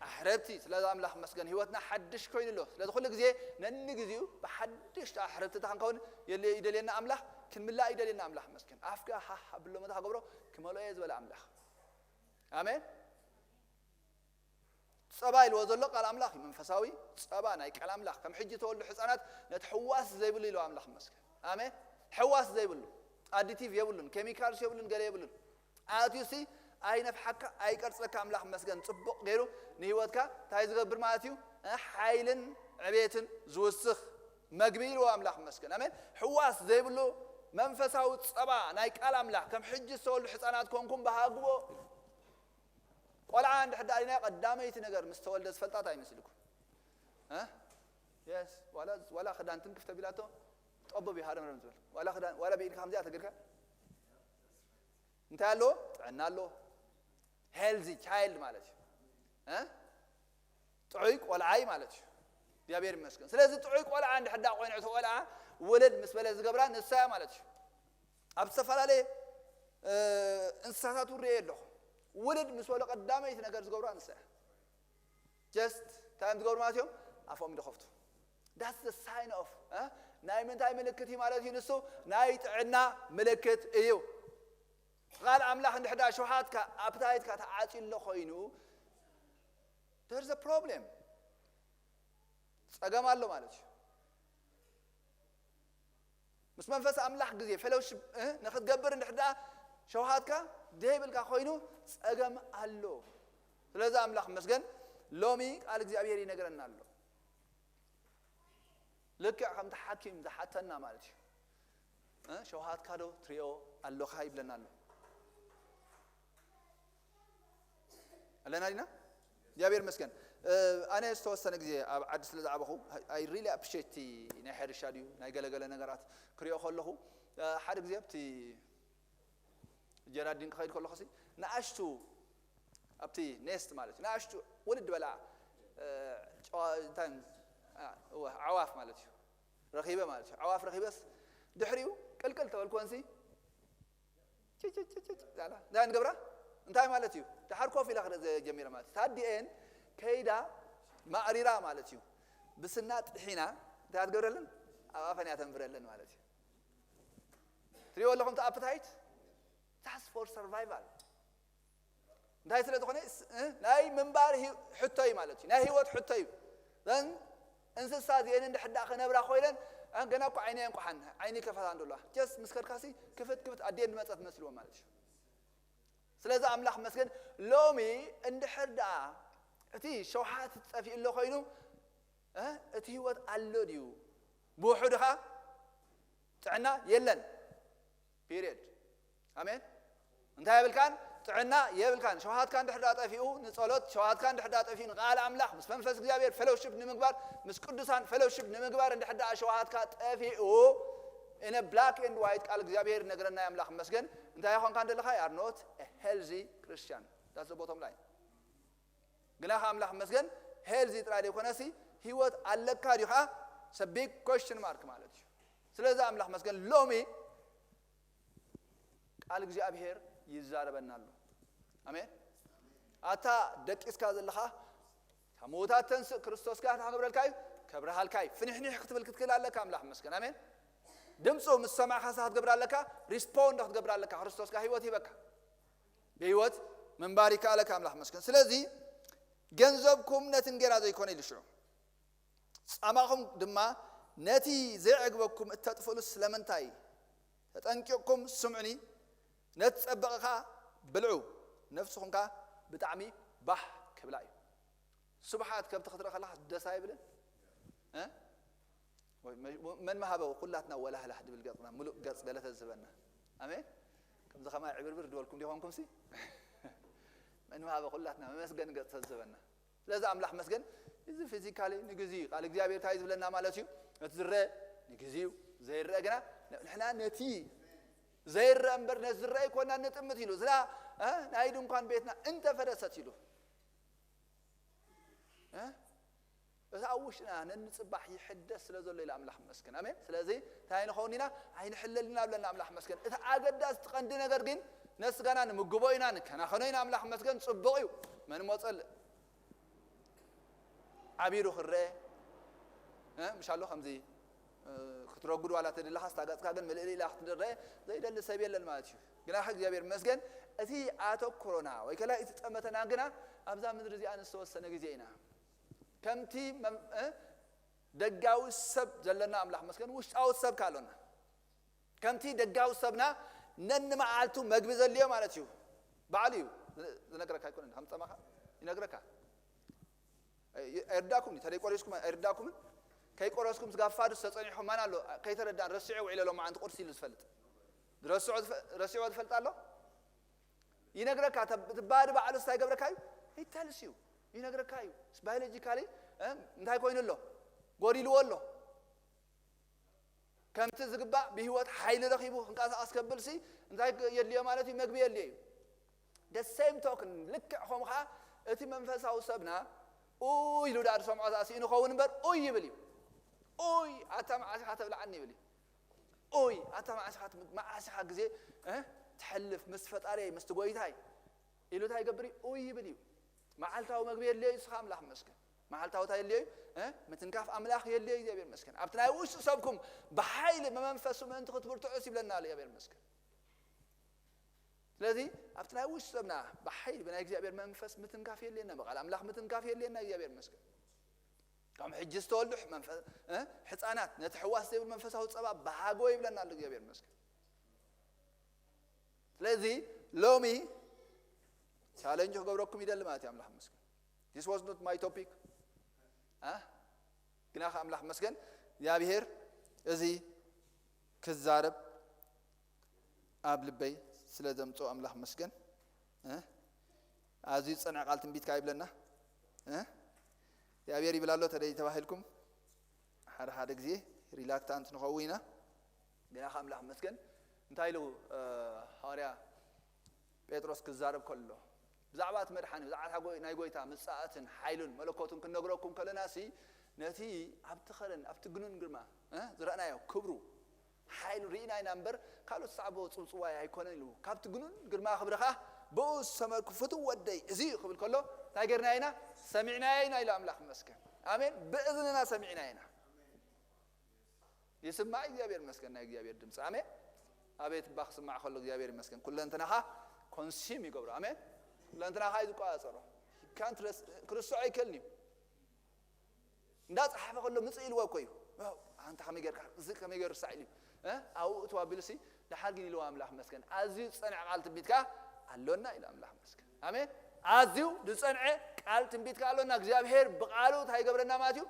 ኣሕረብቲ። ስለዚ ኣምላኽ መስገን ህይወትና ሓድሽ ኮይኑ ኣሎ። ስለዚ ኩሉ ግዜ ነንግዚኡ ብሓድሽቲ ኣሕረብቲ ክንከውን የለ-፣ ይደልየና ኣምላኽ፣ ክንምላእ ይደልየና ኣምላኽ መስገን። ኣፍካ ሃህ ኣብሎ መታ ክገብሮ ክመልኦ እየ ዝበለ ኣምላኽ። ኣሜን። ጸባ ኢልዎ ዘሎ ቃል ኣምላኽ እዩ። መንፈሳዊ ጸባ ናይ ቃል ኣምላኽ። ከም ሕጂ ተወልዱ ሕፃናት ነቲ ሕዋስ ዘይብሉ ኢልዎ ኣምላኽ መስገን። ኣሜን። ሕዋስ ዘይብሉ፣ ኣዲቲቭ የብሉን፣ ኬሚካልስ የብሉን፣ ገለ የብሉን። ኣትዩሲ ኣይነፍሓካ፣ ኣይቀርጸካ። ኣምላኽ መስገን። ጽቡቕ ገይሩ ንህይወትካ እንታይ ዝገብር ማለት እዩ? እ፣ ሓይልን ዕቤትን ዝውስኽ መግቢ ኢልዎ ኣምላኽ መስገን። ኣሜን። ሕዋስ ዘይብሉ መንፈሳዊ ጸባ ናይ ቃል ኣምላኽ። ከም ሕጂ ዝተወልዱ ሕፃናት ኮንኩም ብሃግቦ። ቆልዓ እንድሕር ደኣ ሪናዮ ቀዳመይቲ ነገር ምስ ተወልደ ዝፈልጣ እንታይ ይመስልኩም? እ? የስ፣ ዋላ፣ ዋላ ክዳን ትንክፍ ተቢላቶ ጠብብ እዩ ሃረምረም ዝብል። ዋላ ክዳን፣ ዋላ ብኢድካ ከምዚኣ ተገይርካ እንታይ ኣለዎ? ጥዕና ኣለዎ። ሄልዚ ቻይልድ ማለት እዩ። እ? ጥዑይ ቆልዓይ ማለት እዩ። እግዚኣብሔር ይመስገን። ስለዚ ጥዑይ ቆልዓ እንድሕር ደኣ ኮይኑ እቲ ቆልዓ ውልድ ምስ በለ ዝገብራ ንሳ እያ ማለት እዩ። ኣብ ዝተፈላለየ፣ እ፣ እንስሳታት እውን ርእየ ኣለኹ። ውልድ ምስ በሎ ቀዳመይቲ ነገር ዝገብራ ንሳ እያ። ጀስት እንታይ እዮም ዝገብሩ ማለት እዮም? ኣፎም ይደኸፍቱ። That's the sign of፣ እ? ናይ ምንታይ ምልክት እዩ ማለት እዩ ንሱ? ናይ ጥዕና ምልክት እዩ። ቃል ኣምላኽ እንድሕር ደኣ ሸውሃትካ፣ ኣፕታይትካ ተዓጽዩ ኣሎ ኮይኑ፣ there's a problem። ጸገም ኣሎ ማለት እዩ። ምስ መንፈስ ኣምላኽ ግዜ ፌሎሺፕ፣ እ፣ ንኽትገብር እንድሕር ደኣ ሸውሃትካ ደይብልካ ኮይኑ ጸገም ኣሎ። ስለዚ ኣምላኽ መስገን ሎሚ ቃል እግዚኣብሔር ይነግረና ኣሎ። ልክዕ ከምቲ ሓኪም ዝሓተና ማለት እዩ። እ፣ ሸውሃትካ ዶ ትሪኦ ኣለኻ ይብለና ኣሎ። ኣለና ዲና? እግዚኣብሔር ይመስገን። እ፣ ኣነ ዝተወሰነ ግዜ ኣብ ዓዲ ስለ ዝዓበኹ፣ I really appreciate እቲ ናይ ሕርሻ ድዩ ናይ ገለገለ ነገራት ክሪኦ ከለኹ፣ እ፣ ሓደ ግዜ ኣብቲ ጀራዲን ክኸይድ ከለኹ ሲ ንኣሽቱ ኣብቲ ኔስት ማለት እዩ፣ ንኣሽቱ ውልድ በልዓ፣ እ፣ ጨዋ-፣ እንታይ፣ እ፣ እወ፣ ኣዕዋፍ ማለት እዩ። ረኺበ ማለት እዩ። ኣዕዋፍ ረኺበስ ድሕሪኡ ቅልቅል ተበልኩወንሲ ችችችችች ዛላ እንታይ ንገብራ? እንታይ ማለት እዩ? ድሓር ኮፍ ኢላ ክደ ጀሚረ ማለት እዩ። ታዲኤን ከይዳ ማዕሪራ ማለት እዩ። ብስና ጥሒና እንታይ ትገብረለን? ኣብ ኣፈን እያ ተንብረለን ማለት እዩ። ትሪእዎ ኣለኹም? እቲ ኣፕታይት ታስ ፎር ሰርቫይቫል እንታይ ስለ ዝኾነ ናይ ምንባር ሕቶ እዩ ማለት እዩ። ናይ ህይወት ሕቶ እዩ። ዘን እንስሳ እዚአን እንድሕር ደኣ ክነብራ ኮይለን፣ ገና እኮ ዓይኒ ኣንቋሓን ዓይኒ ከፈታ እንደለዋ ጀስ ምስ ከድካሲ ክፍት ክፍት ኣዲአን ዝመፀት መስልዎ ማለት እዩ። ስለዚ ኣምላኽ መስገን ሎሚ እንድሕር ደኣ እቲ ሸውሃት ትጠፊኡ ኣሎ ኮይኑ እቲ ህይወት ኣሎ ድዩ? ብውሕዱ ኸዓ ጥዕና የለን። ፒሪየድ። ኣሜን። እንታይ የብልካን? ጥዕና የብልካን። ሸውሃትካ እንድሕር ደኣ ጠፊኡ ንጸሎት፣ ሸውሃትካ እንድሕር ደኣ ጠፊኡ ንቃል ኣምላኽ ምስ መንፈስ እግዚኣብሔር ፌሎሺፕ ንምግባር፣ ምስ ቅዱሳን ፌሎሺፕ ንምግባር እንድሕር ደኣ ሸውሃትካ ጠፊኡ፣ in a black and white ቃል እግዚኣብሔር ይነግረና ኣምላኽ መስገን። እንታይ ይኾንካ እንደለኻ? You are not a healthy Christian. That's the bottom line. ግና ከ ኣምላኽ መስገን ሄልዚ ጥራይ ዘይኮነሲ ህይወት ኣለካ ዲኻ? ሰቢግ ኮሽን ማርክ ማለት እዩ። ስለዚ ኣምላኽ መስገን ሎሚ ቃል እግዚኣብሔር ይዛረበና ኣሎ። ኣሜን። ኣታ ደቂስካ ዘለኻ ካብ ምዉታት ተንስእ ክርስቶስ ጋር ክብረልካ እዩ። ከብረሃልካ እዩ። ፍንሕኒሕ ክትብል ክትክእል ኣለካ። ኣምላኽ መስገን ኣሜን። ድምፁ ምስ ሰማዕካ ሳ ክትገብር ኣለካ። ሪስፖንድ ክትገብር ኣለካ። ክርስቶስ ጋር ህይወት ይበካ። ብህይወት ምንባር ይከኣለካ ኣምላኽ መስገን። ስለዚ ገንዘብኩም ነቲ እንጌራ ዘይኮነ ኢሉ ሽዑ ጻማኹም ድማ ነቲ ዘይዕግበኩም እተጥፍእሉ ስለምንታይ? ተጠንቂቕኩም ስምዑኒ። ነቲ ጸበቐ ኸኣ ብልዑ፣ ነፍስኹም ከኣ ብጣዕሚ ባህ ክብላ እዩ። ስብሓት ከብቲ ክትርኢ ከለኻ ደስ ኣይብልን? መን መሃበ ኩላትና ወላህላህ ድብል ገጽና ምሉእ ገጽ ገለ ተዝህበና? ኣሜን። ከምዚ ከማይ ዕብርብር ድበልኩም ዲኾንኩም ሲ? መን መሃበ ኩላትና መመስገን ገጽ ተዝህበና? ስለዚ ኣምላኽ መስገን። እዚ ፊዚካሊ ንግዚ ቃል እግዚኣብሔር እንታይ ዝብለና ማለት እዩ? እቲ ዝረአ ንግዚ እዩ። ዘይረአ ግና ንሕና ነቲ ዘይረአ እምበር ነቲ ዝረአ ይኮና ንጥምት ኢሉ። ዝላ ናይ ድንኳን ቤትና እንተፈረሰት ኢሉ እታ ኣብ ውሽጥና ነንጽባሕ ይሕደስ ስለ ዘሎ ኢለ ኣምላኽ መስገን። ኣሜን። ስለዚ እንታይ ንኸውን ኢና? ኣይንሕለል ኢና ብለና ኣምላኽ መስገን። እቲ ኣገዳሲ እቲ ቀንዲ ነገር ግን ነስጋና ንምግቦ ኢና፣ ንከናኸኖ ኢና። ኣምላኽ መስገን ጽቡቕ እዩ። መን ሞ ጸልእ ዓቢሩ ክረአ ምሻሎ ከምዚ ክትረጉድ ዋላ ተደለኻ ስታገጽካ ግን ምልእሊ ኢላ ክትረአ ዘይደሊ ሰብ የለን ማለት እዩ። ግና እግዚኣብሔር መስገን እቲ ኣተኩሮና ወይ ከላይ እቲ ጠመተና ግና ኣብዛ ምድሪ እዚኣ ንዝተወሰነ ግዜ ኢና። ከምቲ ደጋዊ ሰብ ዘለና ኣምላኽ መስገን ውሽጣዊ ሰብ ካሎና ከምቲ ደጋዊ ሰብና ነንመዓልቱ መግቢ ዘድልዮ ማለት እዩ። ባዕሉ እዩ ዝነግረካ ኣይኮነን። ከም ጸማኻ ይነግረካ። ኣይርዳኩም ተደይ ቆሪስኩም ኣይርዳኩምን። ከይቆረስኩም ስጋ ፋዱስ ተጸኒሑ ማን ኣሎ? ከይተረዳን ረሲዑ ውዒለ ሎም መዓንቲ ቁርሲ ኢሉ ዝፈልጥ ረሲዑ ዝፈ- ረሲዑ ዝፈልጥ ኣሎ? ይነግረካ። እቲ ባዲ ባዕሉ እንታይ ይገብረካ እዩ? ይተልስ እዩ ይነግረካ እዩ። ባዮሎጂካሊ እንታይ ኮይኑ ኣሎ? ጎዲልዎ ኣሎ። ከምቲ ዝግባእ ብህይወት ሓይሊ ረኺቡ ክንቀሳቐስ ከብልሲ እንታይ የድልዮ ማለት እዩ? መግቢ የድልዮ እዩ። The same token ልክዕ ከምኡ ከዓ እቲ መንፈሳዊ ሰብና ኡይ ኢሉ ዳ ዝሰምዖ ዝኣስኡ ንኸውን እምበር ኡይ ይብል እዩ። ኡይ ኣታ መዓስ ኢኻ ተብልዓኒ ይብል እዩ። ኡይ ኣታ መዓስ ኢኻ ትም- መዓስ ኢኻ ግዜ እ፣ ትሐልፍ ምስ ፈጣሪይ ምስቲ ጎይታይ ኢሉ እንታይ ይገብር እዩ? ኡይ ይብል እዩ። መዓልታዊ መግቢ የድልዮ እዩ። ንስኻ ኣምላኽ መስገን። መዓልታዊ እንታይ የድልዮ እዩ? እ? ምትንካፍ ኣምላኽ የድልዮ እዩ። እግዚኣብሔር መስገን። ኣብቲ ናይ ውሽጢ ሰብኩም ብሓይሊ ብመንፈሱ ምእንቲ ክትብርትዑስ ይብለና ኣሎ እግዚኣብሔር መስገን። ስለዚ ኣብቲ ናይ ውሽጢ ሰብና ብሓይሊ ብናይ እግዚኣብሔር መንፈስ ምትንካፍ የድልየና፣ ብቃል ኣምላኽ ምትንካፍ የድልየና። እግዚኣብሔር መስገን። ካብ ሕጂ ዝተወልዱ ሕመንፈ- እ? ሕፃናት ነቲ ሕዋስ ዘይብል መንፈሳዊ ጸባ ብሃጎ ይብለና ኣሎ እግዚኣብሔር መስገን። ስለዚ ሎሚ ቻለንጅ ክገብረኩም ይደሊ ማለት እዩ ኣምላኽ መስገን። This was not my topic. እ? ግና ከ ኣምላኽ መስገን እግዚኣብሔር እዚ ክዛረብ ኣብ ልበይ ስለ ዘምፅኦ ኣምላኽ መስገን። እ? ኣዝዩ ዝፀንዐ ቃል ትንቢት ከኣ ይብለና። እ? እግዚኣብሔር ይብል ኣሎ ተደይ ተባሂልኩም ሓደ ሓደ ግዜ ሪላክታንት ንኸውን ኢና። ግና ከ ኣምላኽ መስገን እንታይ ኢሉ? እ፣ ሃዋርያ ጴጥሮስ ክዛረብ ከሎ ብዛዕባ እቲ መድሓኒ ብዛዕባ እታ ጎይ- ናይ ጎይታ ምጻእትን ሓይሉን መለኮቱን ክንነግረኩም ከለና ሲ ነቲ ኣብቲ ኸረን ኣብቲ ግኑን ግርማ እ፣ ዝረእናዮ ክብሩ ሓይሉ ርኢና ኢና እምበር፣ ካልኦት ዝሰዕቦ ጽውጽዋይ ኣይኮነን ኢሉ። ካብቲ ግኑን ግርማ ክብሪ ከኣ ብኡ ዝሰመርኩ ፍቱው ወደይ እዚ እዩ ክብል ከሎ፣ እንታይ ጌርናዮ ኢና? ሰሚዕናዮ ኢና ኢሉ። ኣምላኽ ይመስገን። ኣሜን። ብእዝንና ሰሚዕናዮ ኢና። ይስማዕ እግዚኣብሔር ይመስገን፣ ናይ እግዚኣብሔር ድምፂ። ኣሜን። ኣቤት እባ ክስማዕ ከሎ እግዚኣብሔር ይመስገን። ኩለንትናኻ ኮንሲም ይገብሮ። ኣሜን። ኩለንትናኻ እዩ ዝቆጻጸሮ። ካንት ረስ-፣ ክርስዖ ኣይከልን እዩ። እንዳጸሓፈ ከሎ ምጽእ ኢልዎ እኮ እዩ። ዋው፣ ኣንታ ከመይ ጌርካ፣ እዚ ከመይ ገይሩ ርሳዕ ኢሉ። እ? ኣብኡ እትው ኣቢሉሲ፣ ደሓር ግን ኢልዎ ኣምላኽ ይመስገን። ኣዝዩ ዝጸንዐ ቃል ትንቢትካ ኣሎና ኢሉ ኣምላኽ ይመስገን። ኣሜን። ኣዝዩ ዝጸንዐ ቃል ትንቢትካ ኣሎና። እግዚኣብሔር ብቃሉ እንታይ ይገብረና ማለት እዩ?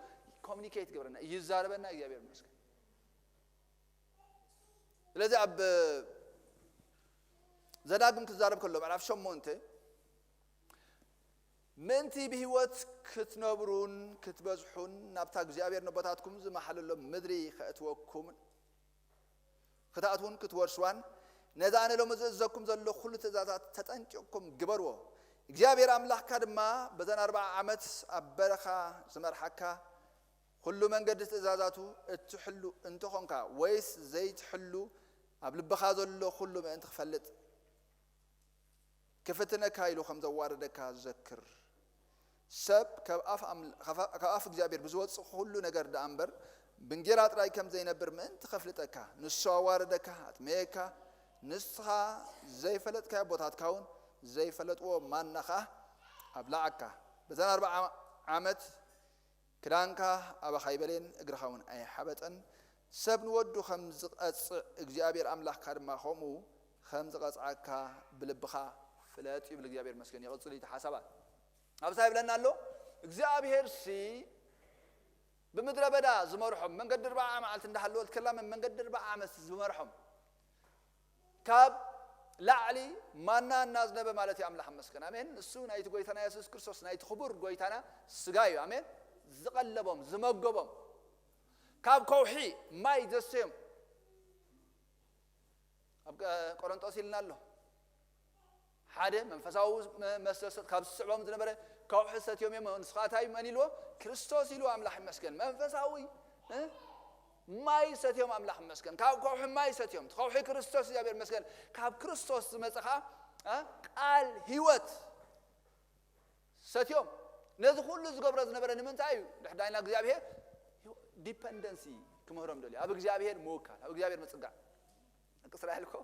ኮሚኒኬት ይገብረና፣ ይዛረበና እግዚኣብሔር ይመስገን። ስለዚ ኣብ ዘዳግም ክዛረብ ከሎ ምዕራፍ ሸሞንተ፣ ምእንቲ ብህይወት ክትነብሩን ክትበዝሑን ናብታ እግዚኣብሔር ነቦታትኩም ዝመሓለሎም ምድሪ ከእትወኩም ክትኣትዉን ክትወርስዋን፣ ነዚ ኣነ ሎሚ ዝእዘኩም ዘሎ ኩሉ ትእዛዛት ተጠንቂቕኩም ግበርዎ። እግዚኣብሔር ኣምላኽካ ድማ በዘን ኣርብዓ ዓመት ኣብ በረኻ ዝመርሓካ ኩሉ መንገዲ ትእዛዛቱ እትሕሉ እንተኾንካ ወይስ ዘይትሕሉ ኣብ ልብኻ ዘሎ ኩሉ ምእንቲ ክፈልጥ፣ ክፍትነካ ኢሉ ከም ዘዋረደካ ዘክር። ሰብ ካብ ኣፍ ኣም-፣ ካብ ኣፍ እግዚኣብሔር ብዝወጽእ ኩሉ ነገር ደኣ እምበር ብእንጌራ ጥራይ ከም ዘይነብር ምእንቲ ከፍልጠካ፣ ንሱ ኣዋረደካ፣ ኣጥመየካ፣ ንስኻ ዘይፈለጥካዮ ኣቦታትካ እውን ዘይፈለጥዎ ማና ኸኣ ኣብላዓካ። በዘን ኣርብዓ ዓመት ክዳንካ ኣባኻ ኣይበለየን፣ እግርኻ እውን ኣይሓበጠን። ሰብ ንወዱ ከም ዝቐጽዕ እግዚኣብሔር ኣምላኽካ ድማ ከምኡ ከም ዝቐጽዓካ ብልብኻ ፍለጥ ይብል እግዚኣብሔር። መስገን ይቕጽል እዩ እቲ ሓሳባት። ኣብዛ ይብለና ኣሎ እግዚኣብሔር ሲ ብምድረ በዳ ዝመርሖም መንገዲ ኣርብዓ መዓልቲ እንዳሃለወት ከላ መንገዲ ኣርብዓ ዓመት ዝመርሖም ካብ ላዕሊ ማና እናዝነበ ማለት እዩ። ኣምላኽ መስገን። ኣሜን። ንሱ ናይቲ ጎይታና የሱስ ክርስቶስ ናይቲ ክቡር ጎይታና ስጋ እዩ። ኣሜን። ዝቐለቦም ዝመገቦም ካብ ከውሒ ማይ ዘሰዮም ኣብ ቀ-፣ ቆሮንጦስ ኢልና ኣሎ። ሓደ መንፈሳዊ መ-፣ መስተ ሰ-፣ ካብ ዝስዕቦም ዝነበረ ከውሒ ሰትዮም እዮም። ንስኻ እንታይ መን ኢልዎ? ክርስቶስ ኢልዎ። ኣምላኽ ይመስገን። መንፈሳዊ፣ እ? ማይ ሰትዮም። ኣምላኽ ይመስገን። ካብ ከውሒ ማይ ሰትዮም። ከውሒ ክርስቶስ እግዚኣብሔር ይመስገን። ካብ ክርስቶስ ዝመጸ ኸኣ፣ እ? ቃል ህይወት ሰትዮም። ነዚ ኩሉ ዝገብሮ ዝነበረ ንምንታይ እዩ? ድሕዳይና እግዚኣብሔር ዲፐንደንሲ ክምህሮም ደልዩ። ኣብ እግዚኣብሔር ምውካል፣ ኣብ እግዚኣብሔር ምጽጋዕ። ደቂ እስራኤል እኮ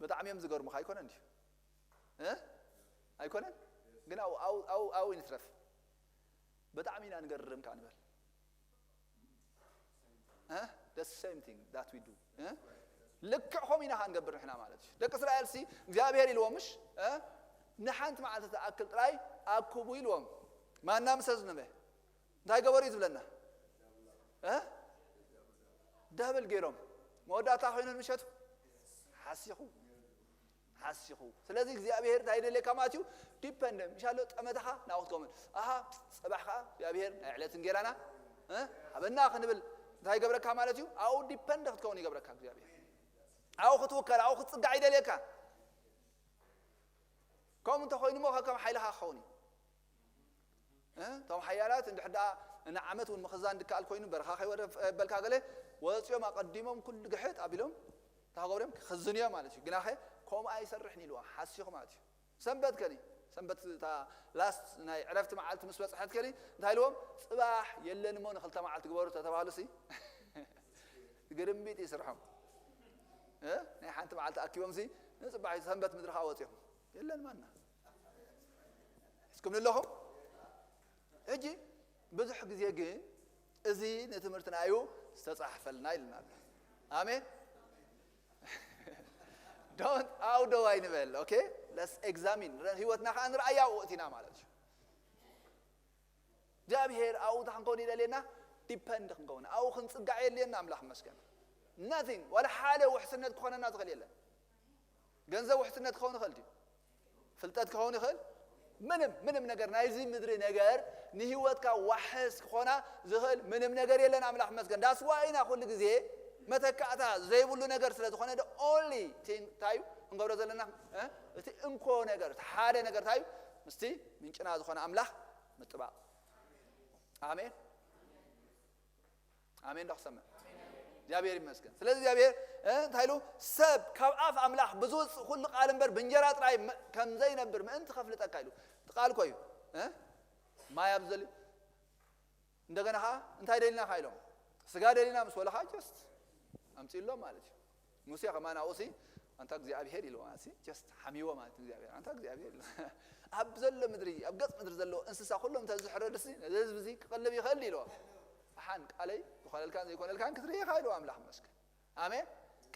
ብጣዕሚ እዮም ዝገርሙኻ፣ ኣይኮነን ድዩ? እ? ኣይኮነን? ግን ኣው-፣ ኣው-፣ ኣው-፣ ኣው ይንትረፍ። ብጣዕሚ ኢና ንገርም ከኣ ንበል። እ? The same thing that we do. እ? ልክዕ ከምኡ ኢና ከኣ ንገብር ንሕና ማለት እዩ። ደቂ እስራኤል ሲ እግዚኣብሔር ኢልዎም ምሽ? እ? ንሓንቲ መዓልቲ ትኣክል ጥራይ ኣክቡ ኢልዎም። ማና ምስ ኣዝነበ እንታይ ገበሩ እዩ ዝብለና? እ? ደብል ገይሮም። መወዳእታ ኮይኖም ምሸቱ ሓሲኹ። ሓሲኹ። ስለዚ እግዚኣብሔር እንታይ ይደልየካ ማለት እዩ? ዲፐንድ። ምሻሎ ጠመተኻ ናብኡ ክትከውን። ኣሃ፣ ጽባሕ ከኣ እግዚኣብሔር ናይ ዕለት እንጌራና፣ እ? ሃበና ክንብል እንታይ ይገብረካ ማለት እዩ? ኣብኡ ዲፐንድ ክትከውን ይገብረካ እግዚኣብሔር። ኣብኡ ክትውከል፣ ኣብኡ ክትጽጋዕ ይደልየካ። ከምኡ እንተኾይኑ እሞ ከም ሓይልኻ ክኸውን እዩ። እ? እቶም ሓያላት እንድሕር ደኣ ንዓመት እውን ምኽዛን ድከኣል ኮይኑ በረኻ ከይወደ በልካ ገለ ወፂኦም ኣቐዲሞም ኩሉ ግሕጥ ኣቢሎም እንታይ ክገብሩ እዮም? ክኽዝኑ እዮም ማለት እዩ። ግናኸ ከምኡ ኣይሰርሕን ኢልዋ ሓሲኹ ማለት እዩ። ሰንበት ከኒ ሰንበት እታ ላስት ናይ ዕረፍቲ መዓልቲ ምስ በፅሐት ከኒ እንታይ ኢልዎም? ጽባሕ የለን እሞ ንኽልተ መዓልቲ ግበሩ ተተባህሉ ሲ ግርምቢጥ ይስርሖም። እ? ናይ ሓንቲ መዓልቲ ኣኪቦም ሲ ንጽባሕ ሰንበት ምድሪ ከዓ ወፂኦም የለን ማና። እስኩም ንለኹም ሕጂ ብዙሕ ግዜ ግን እዚ ንትምህርትና እዩ ዝተጻሕፈልና ኢልና ኣሎ። ኣሜን። ዶንት ኣውደው ኣይንበል። ኦኬ፣ ለስ ኤግዛሚን ህይወትና ከዓ ንርኣያ ውእቲና ማለት እዩ። እግዚኣብሔር ኣብኡ እንታይ ክንከውን ይደልየና? ዲፐንድ ክንከውን ኣብኡ ክንጽጋዕ የድልየና። ኣምላኽ መስገን ናቲንግ ዋላ ሓደ ውሕስነት ክኾነና ዝኽእል የለን። ገንዘብ ውሕስነት ክኸውን ይኽእል ድዩ? ፍልጠት ክኸውን ይኽእል? ምንም ምንም ነገር ናይዚ ምድሪ ነገር ንህይወትካ ዋሕስ ክኾና ዝኽእል ምንም ነገር የለን። ኣምላኽ መስገን ዳስዋ ኢና ኩሉ ግዜ መተካእታ ዘይብሉ ነገር ስለ ዝኾነ the only thing እንታይ እዩ ክንገብሮ ዘለና? እ? እቲ እንኮ ነገር እቲ ሓደ ነገር እንታይ እዩ? ምስቲ ምንጭና ዝኾነ ኣምላኽ ምጥባቕ። ኣሜን ኣሜን። ዶ ክሰምዕ እግዚኣብሔር ይመስገን። ስለዚ እግዚኣብሔር እ፣ እንታይ ኢሉ? ሰብ ካብ ኣፍ ኣምላኽ ብዝወፅእ ኩሉ ቃል እምበር ብእንጀራ ጥራይ መ- ከም ዘይነብር ምእንቲ ከፍልጠካ ኢሉ። እቲ ቃል እኮ እዩ እ? ማይ ኣብ ዘልዩ እንደገና ከዓ እንታይ ደሊና ከዓ ኢሎም ስጋ ደሊና ምስ በሉ ከዓ ጀስት ኣምፅእሎም ማለት እዩ። ሙሴ ከማን ኣብኡ ሲ ኣንታ እግዚኣብሔር ኢልዎ ማለት ሲ ጀስት ሓሚዎ ማለት እግዚኣብሔር ኣንታ እግዚኣብሔር ኢልዎ። ኣብ ዘሎ ምድሪ ኣብ ገፅ ምድሪ ዘለዎ እንስሳ ኩሎም እንተዝሕረድሲ ነዚ ህዝቢ እዚ ክቐልብ ይኽእል ኢልዎ። ኣሓን ቃለይ ዝኾነልካን ዘይኮነልካን ክትርኢ ኢኻ ኢልዎ ኣምላኽ መስገን። ኣሜን።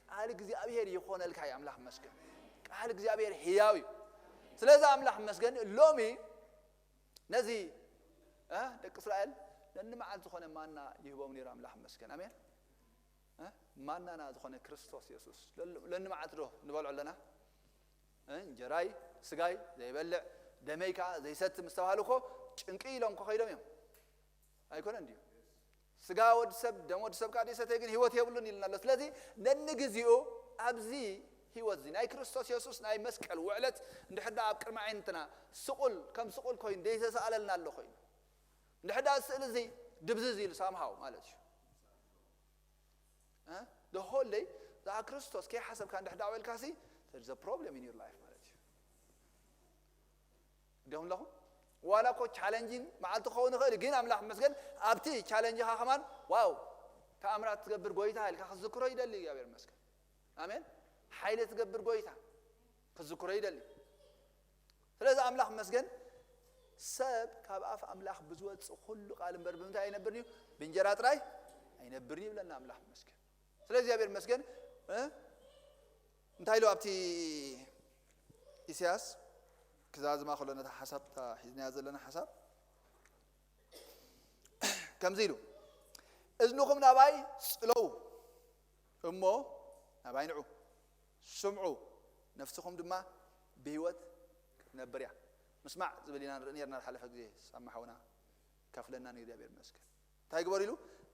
ቃል እግዚኣብሔር ይኾነልካ እዩ ኣምላኽ መስገን። ቃል እግዚኣብሔር ህያው እዩ። ስለዚ ኣምላኽ መስገን ሎሚ ነዚ እ፣ ደቂ እስራኤል ነንመዓልቲ ዝኾነ ማና ይህቦም ነይሩ ኣምላኽ መስገን። ኣሜን። እ፣ ማናና ዝኾነ ክርስቶስ የሱስ ለንመዓልቲ ዶ ንበልዖ ኣለና? እ፣ እንጀራይ ስጋይ ዘይበልዕ ደመይ ከዓ ዘይሰቲ ምስ ተባሃሉ እኮ ጭንቂ ኢሎም እኮ ከይዶም እዮም። ኣይኮነን ድዩ? ስጋ ወዲ ሰብ ደም ወዲ ሰብ ከዓ ዘይሰተየ ግን ህይወት የብሉን ኢልና ኣሎ። ስለዚ ነንግዚኡ ኣብዚ ህይወት እዚ ናይ ክርስቶስ የሱስ ናይ መስቀል ውዕለት እንድሕር ደኣ ኣብ ቅድሚ ዓይንትና ስቑል ከም ስቑል ኮይኑ ዘይተሳእለልና ኣሎ ኮይኑ እንድሕር ደኣ ስእሊ እዚ ድብዝዝ ኢሉ ሳምሃው ማለት እዩ። እ? The whole day ዛ ክርስቶስ ከይሓሰብካ እንድሕር ደኣ ውዕልካሲ there is a problem in your life ማለት እዩ። ደኹም ኣለኹም ዋላ እኮ ቻለንጂን መዓልቲ ክኸውን ይኽእል እዩ፣ ግን ኣምላኽ መስገን ኣብቲ ቻለንጅኻ ከማን ዋው ተኣምራት ትገብር ጎይታ ኢልካ ክትዝክሮ ይደሊ እግዚኣብሔር መስገን። ኣሜን። ሓይሊ ትገብር ጎይታ ክትዝክሮ ይደሊ። ስለዚ ኣምላኽ መስገን ሰብ ካብ ኣፍ ኣምላኽ ብዝወፅእ ኩሉ ቃል እምበር ብምንታይ ኣይነብርን እዩ? ብእንጀራ ጥራይ ኣይነብርን ይብለና ኣምላኽ መስገን። ስለ እግዚኣብሔር መስገን እ? እንታይ ኢሉ ኣብቲ ኢሳያስ ክዛዝማ ከሎ ነታ ሓሳብ እታ ሒዝናያ ዘለና ሓሳብ ከምዚ ኢሉ እዝንኹም ናባይ ጽለው እሞ ናባይ ንዑ ስምዑ ነፍስኹም ድማ ብህይወት ክትነብር እያ። ምስማዕ ዝብል ኢና ንርኢ ነርና ዝሓለፈ ግዜ ሳማ ሓውና ከፍለና ንእግዚኣብሔር ይመስገን። እንታይ ግበሩ ኢሉ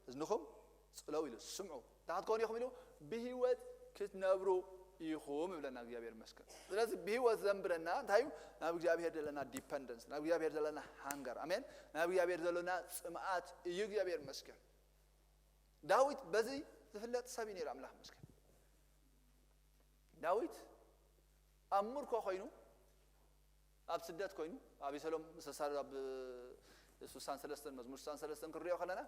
እዝንኹም ጽለው ኢሉ ስምዑ እንታይ ክትከውን ኢኹም ኢሉ ብህይወት ክትነብሩ ኢኹም ይብለና እግዚኣብሔር ይመስገን። ስለዚ ብህይወት ዘንብረና እንታይ እዩ? ናብ እግዚኣብሔር ዘለና ዲፐንደንስ ናብ እግዚኣብሔር ዘለና ሃንገር ኣሜን ናብ እግዚኣብሔር ዘለና ጽምኣት እዩ እግዚኣብሔር ይመስገን። ዳዊት በዚ ዝፍለጥ ሰብ እዩ ነይሩ ኣምላኽ ይመስገን። ዳዊት ኣብ ምርኮ ኮይኑ ኣብ ስደት ኮይኑ ኣቤሰሎም ምስ ተሳደዱ ኣብ ስሳን ሰለስተን መዝሙር ስሳን ሰለስተን ክንሪኦ ከለና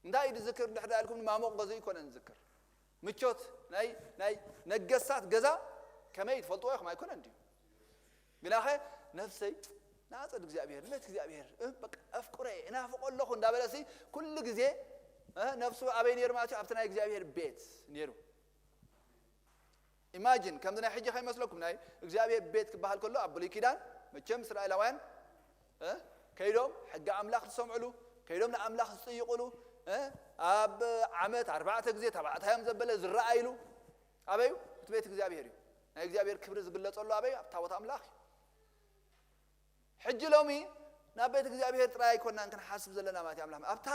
እንታይ እዩ ዝዝክር እንድሕር ኢልኩም ማሞቕ ገዝኡ ይኮነን ዝዝክር ምቾት ናይ ናይ ነገስታት ገዛ ከመይ ትፈልጥዎ ኢኹም ኣይኮነን ድዩ ግናኸ ነፍሰይ ናፀድ እግዚኣብሔር ንቤት እግዚኣብሔር እ፣ በቃ ኣፍቁረ እናፍቆ ኣለኹ እንዳበለሲ ኩሉ ግዜ እ፣ ነፍሱ ኣበይ ነይሩ ማለት እዩ ኣብቲ ናይ እግዚኣብሔር ቤት ነይሩ ኢማጂን ከምዚ ናይ ሕጂ ከይመስለኩም ናይ እግዚኣብሔር ቤት ክበሃል ከሎ ኣብ ብሉይ ኪዳን መቸም እስራኤላውያን እ፣ ከይዶም ሕጊ ኣምላኽ ዝሰምዕሉ ከይዶም ንኣምላኽ ዝጥይቕሉ እ፣ ኣብ ዓመት ኣርባዕተ ግዜ ተባዕታዮም ዘበለ ዝረኣይሉ ኣበዩ እቲ ቤት እግዚኣብሔር እዩ ናይ እግዚኣብሔር ክብሪ ዝግለጸሉ ኣበዩ ኣብ ታቦት ኣምላኽ እዩ ሕጂ ሎሚ ናብ ቤት እግዚኣብሔር ጥራይ ኣይኮናን ክንሓስብ ዘለና ማለት ኣምላኽ ኣብታ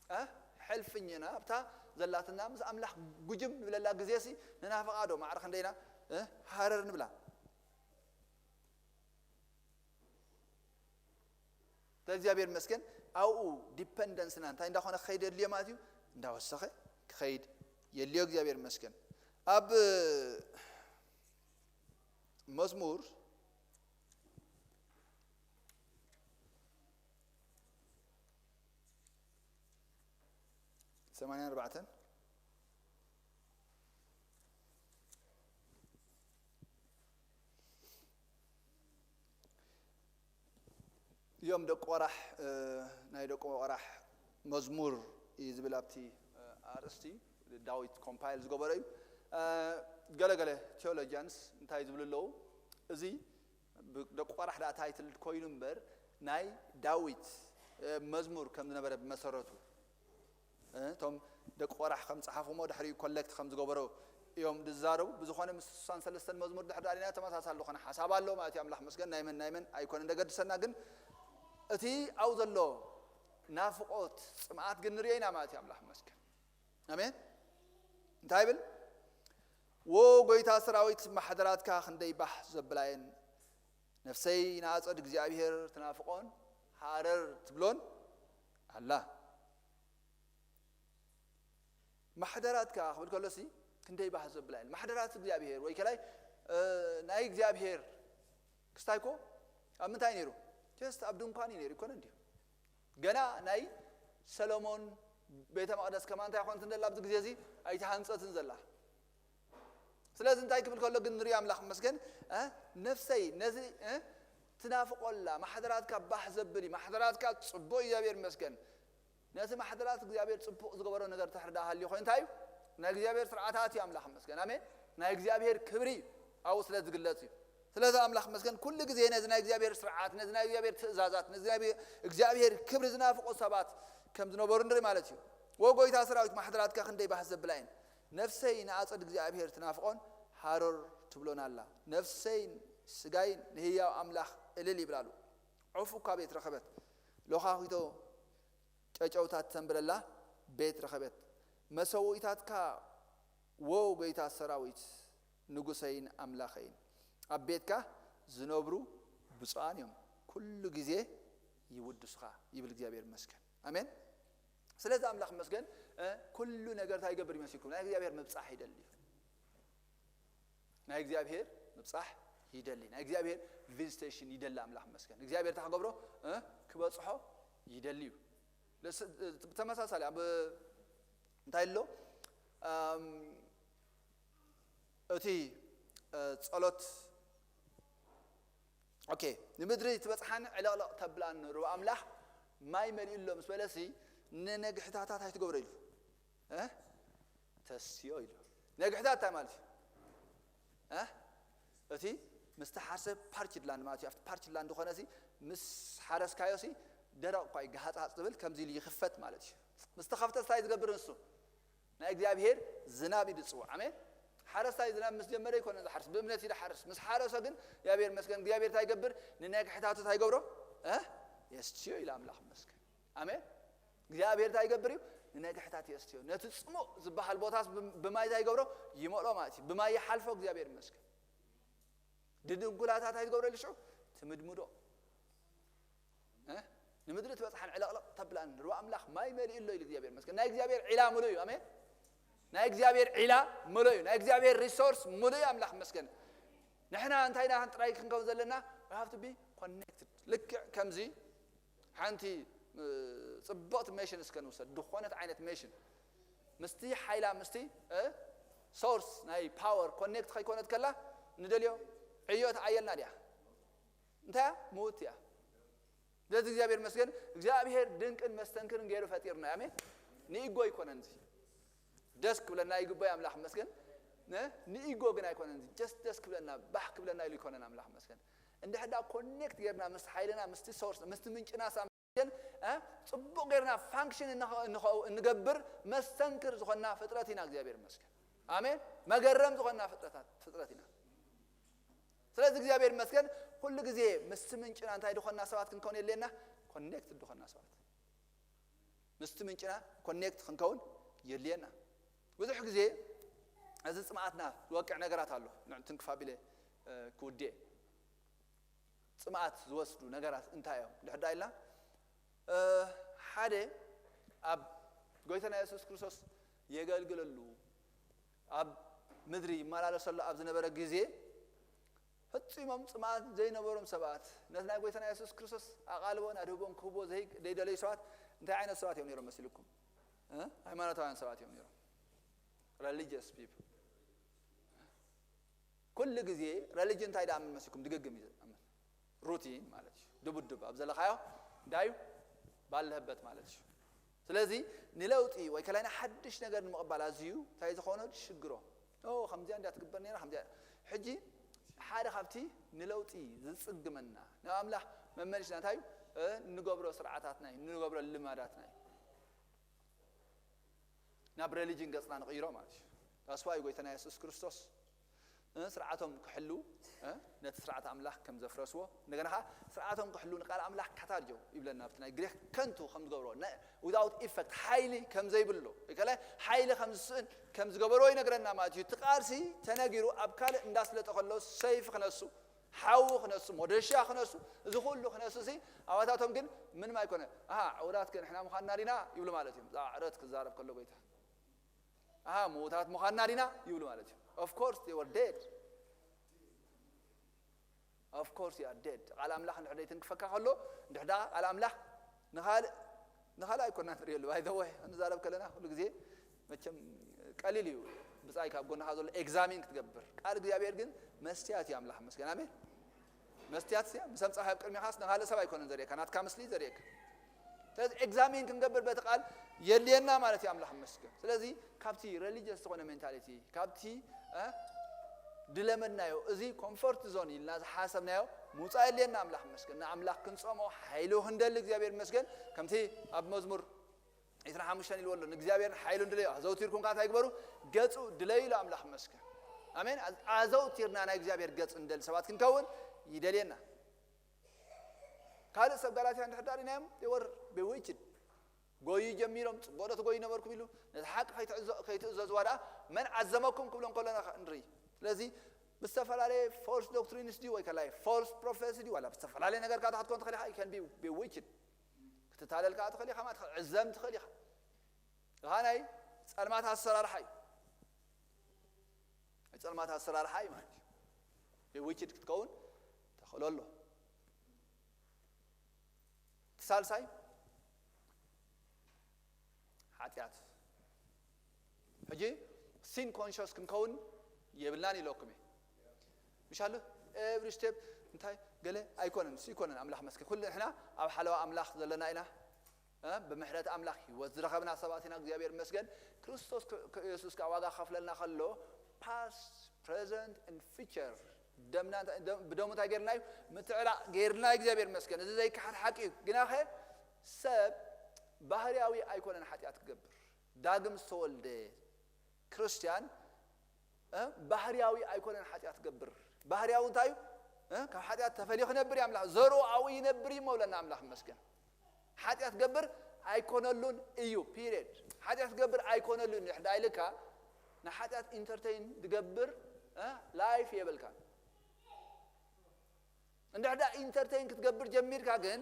እ፣ ሕልፍኝና ኣብታ ዘላትና ምስ ኣምላኽ ጉጅም ንብለላ ግዜ ሲ ንናፍቓ ዶ ማዕረ ክንደይና እ፣ ሃረር ንብላ እግዚኣብሔር መስገን ኣብኡ ዲፐንደንስና እንታይ እንዳኾነ ክኸይድ የድልዮ ማለት እዩ እንዳወሰኸ ክኸይድ የድልዮ እግዚኣብሔር መስገን ኣብ መዝሙር ሰማንያን ኣርባዕተን እዮም ደቂ ቆራሕ ናይ ደቂ ቆራሕ መዝሙር እዩ ዝብል ኣብቲ ኣርእስቲ ዳዊት ኮምፓይል ዝገበሮ እዩ ገለገለ ቴዎሎጂያንስ እንታይ ዝብሉ ኣለዉ እዚ ደቂ ቆራሕ ዳኣ ታይትል ኮይኑ እምበር ናይ ዳዊት መዝሙር ከም ዝነበረ ብመሰረቱ እቶም ደቂ ቆራሕ ከም ጸሓፉሞ ድሕሪኡ ኮሌክት ከም ዝገበሮ እዮም ዝዛረቡ ብዝኾነ ምስ ስሳን ሰለስተን መዝሙር ድሕር ዳሪና ተመሳሳሊ ዝኾነ ሓሳብ ኣሎ ማለት እዩ ኣምላኽ መስገን ናይ መን ናይ መን ኣይኮነ እንደገድሰና ግን እቲ ኣው ዘሎ ናፍቆት ጽምኣት ግን ንሪኦ ኢና ማለት እዩ ኣምላኽ መስገን ኣሜን እንታይ ይብል ዎ ጎይታ ሰራዊት ማሕደራትካ ክንደይ ባህ ዘብላየን ነፍሰይ ንኣጸድ እግዚኣብሔር ትናፍቆን ሃረር ትብሎን ኣላ ማሕደራትካ ክብል ከሎሲ ክንደይ ባህ ዘብላ እዩ። ማሕደራት እግዚኣብሔር ወይ ከላይ እ፣ ናይ እግዚኣብሔር ክስታይ እኮ ኣብ ምንታይ ነይሩ? ጀስት ኣብ ድንኳን እዩ ነይሩ ይኮነ እንዲዩ። ገና ናይ ሰሎሞን ቤተ መቕደስ ከማ እንታይ ኮንትን ዘላ ኣብዚ ግዜ እዚ ኣይተሃንጸትን ዘላ። ስለዚ እንታይ ክብል ከሎ ግን ንሪኦ ኣምላኽ መስገን እ፣ ነፍሰይ ነዚ እ፣ ትናፍቆላ ማሕደራትካ ባህ ዘብል እዩ። ማሕደራትካ ጽቡቕ እግዚኣብሔር መስገን። ነቲ ማሕደራት እግዚኣብሔር ጽቡቕ ዝገበሮ ነገር ድሕር ደኣ ሃልዩ ኮይኑ እንታይ እዩ? ናይ እግዚኣብሔር ስርዓታት እዩ ኣምላኽ መስገን። ኣሜን። ናይ እግዚኣብሔር ክብሪ ኣብኡ ስለ ዝግለጽ እዩ። ስለዚ ኣምላኽ መስገን ኩሉ ግዜ ነዚ ናይ እግዚኣብሔር ስርዓት፣ ነዚ ናይ እግዚኣብሔር ትእዛዛት፣ ነዚ ናይ እግዚኣብሔር ክብሪ ዝናፍቑ ሰባት ከም ዝነበሩ ንርኢ ማለት እዩ። ወ ጎይታ ሰራዊት ማሕደራትካ ክንደይ ባህ ዘብላ እየን። ነፍሰይ ንኣጸድ እግዚኣብሔር ትናፍቆን ሃረር ትብሎን ኣላ። ነፍሰይ ስጋይ ንህያው ኣምላኽ እልል ይብላሉ። ዑፍ እኳ ቤት ረኸበት። ሎኻኺቶ ጨጨውታት ተንብረላ ቤት ረኸበት። መሰውኢታትካ ወ ጎይታ ሰራዊት ንጉሰይን ኣምላኸይን ኣብ ቤትካ ዝነብሩ ብፁዓን እዮም። ኩሉ ግዜ ይውድሱኻ ይብል እግዚኣብሔር ይመስገን። ኣሜን። ስለዚ ኣምላኽ ይመስገን እ፣ ኩሉ ነገር እንታይ ይገብር ይመስልኩም? ናይ እግዚኣብሔር ምብጻሕ ይደሊ እዩ። ናይ እግዚኣብሔር ምብጻሕ ይደሊ። ናይ እግዚኣብሔር ቪዚቴሽን ይደሊ ኣምላኽ ይመስገን። እግዚኣብሔር እንታይ ክገብሮ እ፣ ክበጽሖ ይደሊ እዩ። ለስ-፣ ተመሳሳሊ ኣብ እንታይ ኣሎ? ኣም፣ እቲ እ፣ ጸሎት ኦኬ፣ ንምድሪ ትበጽሓን ዕለቕለቕ ተብላን ሩባ ኣምላኽ ማይ መሊኡ ኣሎ ምስ በለሲ ንነግሕታታት ኣይትገብሮ ኢሉ እ? ተስዮ ኢሉ። ነግሕታት እንታይ ማለት እዩ እ? እቲ ምስ ተሓርሰ ፓርችድ ላንድ ማለት እዩ። ኣብቲ ፓርችድ ላንድ ዝኾነ ሲ ምስ ሓረስካዮ ሲ ደረቕ እኳ እዩ፣ ገሃጽሃጽ ዝብል ከምዚ ኢሉ ይኽፈት ማለት እዩ። ምስ ተኸፍተ እንታይ ዝገብር ንሱ? ናይ እግዚኣብሔር ዝናብ እዩ ዝጽውዕ። ኣሜን። ሓረስታይ ዝናብ ምስ ጀመረ ይኮነ ዝሓርስ፣ ብእምነት እዩ ዝሓርስ። ምስ ሓረሰ ግን እግዚኣብሔር መስገን፣ እግዚኣብሔር እንታይ ይገብር? ንነግሕታቱ እንታይ ይገብሮ እ? የስትዮ ኢሉ ኣምላኽ መስገን። ኣሜን። እግዚኣብሔር እንታይ ይገብር እዩ? ንነግሕታት የስትዮ። ነቲ ጽሙእ ዝበሃል ቦታስ ብ-፣ ብማይ እንታይ ይገብሮ? ይመልኦ ማለት እዩ። ብማይ ይሓልፎ። እግዚኣብሔር ይመስገን። ድድንጉላታት እንታይ ትገብረሉ ሽዑ? ትምድምዶ እ? ንምድሪ ትበጽሓን ዕለቕለቕ ተብላን ርዋ ኣምላኽ ማይ መሊኡ ኣሎ ኢሉ እግዚኣብሔር መስገን። ናይ እግዚኣብሔር ዒላ ምሉእ እዩ። ኣሜን። ናይ እግዚኣብሔር ዒላ ምሉእ እዩ። ናይ እግዚኣብሔር ሪሶርስ ምሉእ እዩ። ኣምላኽ መስገን። ንሕና እንታይ ኢና ጥራይ ክንከውን ዘለና? We have to be connected። ልክዕ ከምዚ ሓንቲ እ፣ ጽብቕቲ ሜሽን እስከ ንውሰድ። ዝኾነት ዓይነት ሜሽን ምስቲ ሓይላ ምስቲ እ፣ ሶርስ ናይ ፓወር ኮኔክት ከይኮነት ከላ ንደልዮ ዕዮ ትዓየልና ድያ? እንታይ እያ? ምውት እያ። ስለዚ እግዚኣብሔር መስገን፣ እግዚኣብሔር ድንቅን መስተንክርን ገይሩ ፈጢርና። ኣሜን። ንኢጎ ኣይኮነን እዚ። ደስ ክብለና ይግባይ ኣምላኽ መስገን። ነ-፣ ንኢጎ ግን ኣይኮነን እዚ። ጀስት ደስ ክብለና፣ ባህ ክብለና ኢሉ ኣይኮነን ኣምላኽ መስገን። እንድሕር ደኣ ኮኔክት ጌርና ምስ ሓይልና፣ ምስቲ ሶርስ፣ ምስቲ ምንጭና ሳም-፣ እ፣ ጽቡቕ ጌርና ፋንክሽን እንኸ-፣ እንኸ-፣ እንገብር መስተንክር ዝኾንና ፍጥረት ኢና። እግዚኣብሔር መስገን። ኣሜን። መገረም ዝኾንና ፍጥረታት፣ ፍጥረት ኢና። ስለዚ እግዚኣብሔር ይመስገን ኩሉ ግዜ ምስቲ ምንጭና እንታይ ዝኾንና ሰባት ክንከውን የድልየና? ኮኔክትድ ዝኾንና ሰባት። ምስቲ ምንጭና ኮኔክት ክንከውን የድልየና። ብዙሕ ግዜ እዚ ጽምኣትና ዝወቅዕ ነገራት ኣሎ። ንዕ ትንክፍ ኣቢለ፣ እ፣ ክውድኤ። ጽምኣት ዝወስዱ ነገራት እንታይ እዮም? ድሕር ዳኣ ኢልና፣ እ፣ ሓደ ኣብ ጎይታና የሱስ ክርስቶስ የገልግለሉ ኣብ ምድሪ ይመላለሰሉ ኣብ ዝነበረ ግዜ ፈጺሞም ጽምኣት ዘይነበሮም ሰባት፣ ነቲ ናይ ጎይታና የሱስ ክርስቶስ ኣቓልቦን ኣድህቦን ክህቦ ዘይ-፣ ዘይደለዩ ሰባት እንታይ ዓይነት ሰባት እዮም ነይሮም መሲልኩም? እ? ሃይማኖታውያን ሰባት እዮም ነይሮም። ረሊጅየስ ፒፕል። ኩሉ ግዜ ረሊጅን እንታይ ደኣ ምን መሲልኩም? ድግግም እዩ። ሩቲን ማለት እዩ። ድቡድብ ኣብ ዘለኻዮ ዳዩ ባለህበት ማለት እዩ። ስለዚ ንለውጢ ወይ ከላይ ንሓድሽ ነገር ንምቕባል ኣዝዩ እንታይ ዝኾነ ሽግሮ። ኦ፣ ከምዚኣ እንዲያ ትግበር ነይራ፣ ከምዚኣ። ሕጂ ሓደ ካብቲ ንለውጢ ዝጽግመና፣ ናብ ኣምላኽ መመሊስና እንታይ እዩ? እ፣ እንገብሮ ስርዓታትና እዩ፣ እንገብሮ ልማዳትና እዩ። ናብ ረሊጅን ገጽና ንቕይሮ ማለት እዩ። That's why ጎይታና የሱስ ክርስቶስ፣ እ፣ ስርዓቶም ክሕሉ፣ እ፣ ነቲ ስርዓት ኣምላኽ ከም ዘፍረስዎ፣ እንደገና ኸዓ ስርዓቶም ክሕሉ ንቃል ኣምላኽ ካታርጆ ይብለና። ኣብቲ ናይ ግሪክ ከንቱ ከም ዝገብሮ፣ ነ-፣ without effect፣ ሓይሊ ከም ዘይብሉ፣ ከላይ ሓይሊ ከም ዝስእን ከም ዝገበርዎ ይነግረና ማለት እዩ። እቲ ቃልሲ ተነጊሩ ኣብ ካልእ እንዳስለጠ ከሎ ሰይፊ ክነሱ፣ ሓዊ ክነሱ፣ ሞደሻ ክነሱ፣ እዚ ኩሉ ክነሱ ሲ ኣባታቶም ግን ምንም ኣይኮነ። ኣሃ፣ ዕውራት ከ ንሕና ምዃንና ዲና ይብሉ ማለት እዮም። ብዛዕባ ዕረት ክዛረብ ከሎ ጎይታ። ኣሃ፣ ምዉታት ምዃንና ዲና ይብሉ ማለት እዩ። Of course they were dead. Of course you are dead. ቃል ኣምላኽ እንድሕር ዘይትንክፈካ ከሎ፣ እንድሕር ደኣ ቃል ኣምላኽ ንኻልእ ንኻልእ ኣይኮና ንርእየሉ። By the way፣ እንዛረብ ከለና ኩሉ ግዜ መቸም ቀሊል እዩ። ብጻይ ካብ ጎንኻ ዘሎ ኤግዛሚን ክትገብር። ቃል እግዚኣብሔር ግን መስትያት እዩ። ኣምላኽ መስገን። ኣሜን። መስትያት እያ ምስ ኣምጻኻ ኣብ ቅድሚኻስ ንኻልእ ሰብ ኣይኮነን ዘርእየካ፣ ናትካ ምስሊ እዩ ዘርእየካ። ስለዚ ኤግዛሚን ክንገብር በቲ ቃል የድልየና ማለት እዩ። ኣምላኽ መስገን። ስለዚ ካብቲ ሬሊጅስ ዝኾነ ሜንታሊቲ፣ ካብቲ እ፣ ድለመድናዮ፣ እዚ ኮምፎርት ዞን ኢልና ዝሓሰብናዮ ምውጻእ የድልየና። ኣምላኽ መስገን። ንኣምላኽ ክንጸሞ ሓይሉ ክንደሊ እግዚኣብሔር መስገን። ከምቲ ኣብ መዝሙር ዕስራን ሓሙሽተን ኢልዎ ኣሎ፣ ንእግዚኣብሔር ሓይሉ ንድለዮ፣ ኣዘውቲርኩም ከዓ እንታይ ግበሩ? ገጹ ድለዩ ኢሉ ኣምላኽ መስገን። ኣሜን። ኣዘውቲርና ናይ እግዚኣብሔር ገጽ ንደሊ ሰባት ክንከውን ይደልየና። ካልእ ሰብ ጋላትያ እንድሕር ዳሪናዮም they were bewitched። ጎዩ ጀሚሮም፣ ጽቡቕ ዶ ትጎዩ ነበርኩም ኢሉ፣ ነቲ ሓቂ ከይትዕዘ-፣ ከይትእዘዝዋ ደኣ መን ዓዘመኩም ክብሎም ከለና ከ ንርኢ። ስለዚ ብዝተፈላለየ ፎልስ ዶክትሪንስ ድዩ ወይ ከላይ ፎልስ ፕሮፌሲ ድዩ ዋላ ብዝተፈላለየ ነገር ካታ ክትኮን ትኽእል ኢኻ። You can be bewitched። ክትታለል ከዓ ትኽእል ኢኻ ማለት፣ ክትዕዘም ትኽእል ኢኻ። እኻ ናይ ጸልማት ኣሰራርሓ እዩ። ናይ ጸልማት ኣሰራርሓ እዩ ማለት እዩ። Bewitched ክትከውን ተኽእሎ ኣሎ። እቲ ሳልሳይ ሓጢኣት። ሕጂ ሲን ኮንሽስ ክንከውን የብልናን ኢለኩም እየ። ምሽ ኣሎ ኤቭሪ ስቴፕ እንታይ ገለ ኣይኮነን፣ እሱ ኣይኮነን። ኣምላኽ መስገን። ኩሉ ንሕና ኣብ ሓለዋ ኣምላኽ ዘለና ኢና። እ፣ ብምሕረት ኣምላኽ ህይወት ዝረኸብና ሰባት ኢና። እግዚኣብሔር መስገን። ክርስቶስ ክ-፣ ክ-፣ የሱስ ከዓ ዋጋ ከፍለልና ከሎ ፓስት፣ ፕሬዘንት ኤንድ ፊቸር ደምና እንታይ፣ ደም-፣ ብደሙ እንታይ ገይርና እዩ? ምትዕላቕ ገይርና። እግዚኣብሔር መስገን። እዚ ዘይከሓድ ሓቂ እዩ። ግናኸ ሰብ ባህርያዊ ኣይኮነን ሓጢኣት ክገብር። ዳግም ዝተወልደ ክርስትያን፣ እ፣ ባህርያዊ ኣይኮነን ሓጢኣት ክገብር። ባህርያዊ እንታይ እዩ? እ፣ ካብ ሓጢኣት ተፈልዩ ክነብር እዩ ኣምላኽ። ዘርኡ ኣብኡ ይነብር እዩ መብለና ኣምላኽ ይመስገን። ሓጢኣት ገብር ኣይኮነሉን እዩ፣ ፒሪየድ። ሓጢኣት ገብር ኣይኮነሉን እዩ። ሕዳ ኢልካ ንሓጢኣት ኢንተርቴይን ዝገብር፣ እ፣ ላይፍ የብልካን። እንድሕር ደኣ ኢንተርቴይን ክትገብር ጀሚርካ ግን፣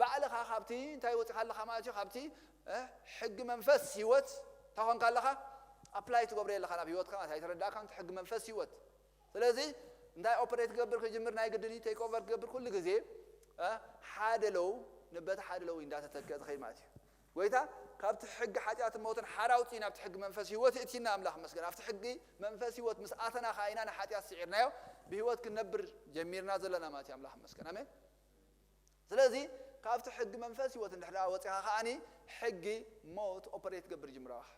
ባዕልኻ ካብቲ እንታይ ወጺኻ ኣለኻ ማለት እዩ? ካብቲ፣ እ፣ ሕጊ መንፈስ ህይወት እንታይ ኾንካ ኣለኻ? ኣፕላይ ትገብሮ የለኻ ናብ ህይወትካ ማለት ኣይተረዳእካን፣ እቲ ሕጊ መንፈስ ህይወት። ስለዚ እንታይ ኦፐሬት ክገብር ክጅምር ናይ ግድን እዩ፣ ቴክ ኦቨር ክገብር ኩሉ ግዜ፣ እ፣ ሓደ ለው፣ ንበቲ ሓደ ለው እንዳተተክአ ዝኸይድ ማለት እዩ። ጎይታ ካብቲ ሕጊ ሓጢኣትን ሞትን ሓራ ኣውፅኡ ናብቲ ሕጊ መንፈስ ህይወት የእቲና ኣምላኽ መስገን። ኣብቲ ሕጊ መንፈስ ህይወት ምስ ኣተና ኸዓ ኢና ንሓጢኣት ስዒርናዮ ብህይወት ክንነብር ጀሚርና ዘለና ማለት እዩ። ኣምላኽ መስገን። ኣሜን። ስለዚ ካብቲ ሕጊ መንፈስ ህይወት እንድሕር ደኣ ወፂኻ ኸዓኒ ሕጊ ሞት ኦፐሬት ገብር ይጅምር ኣባኻ።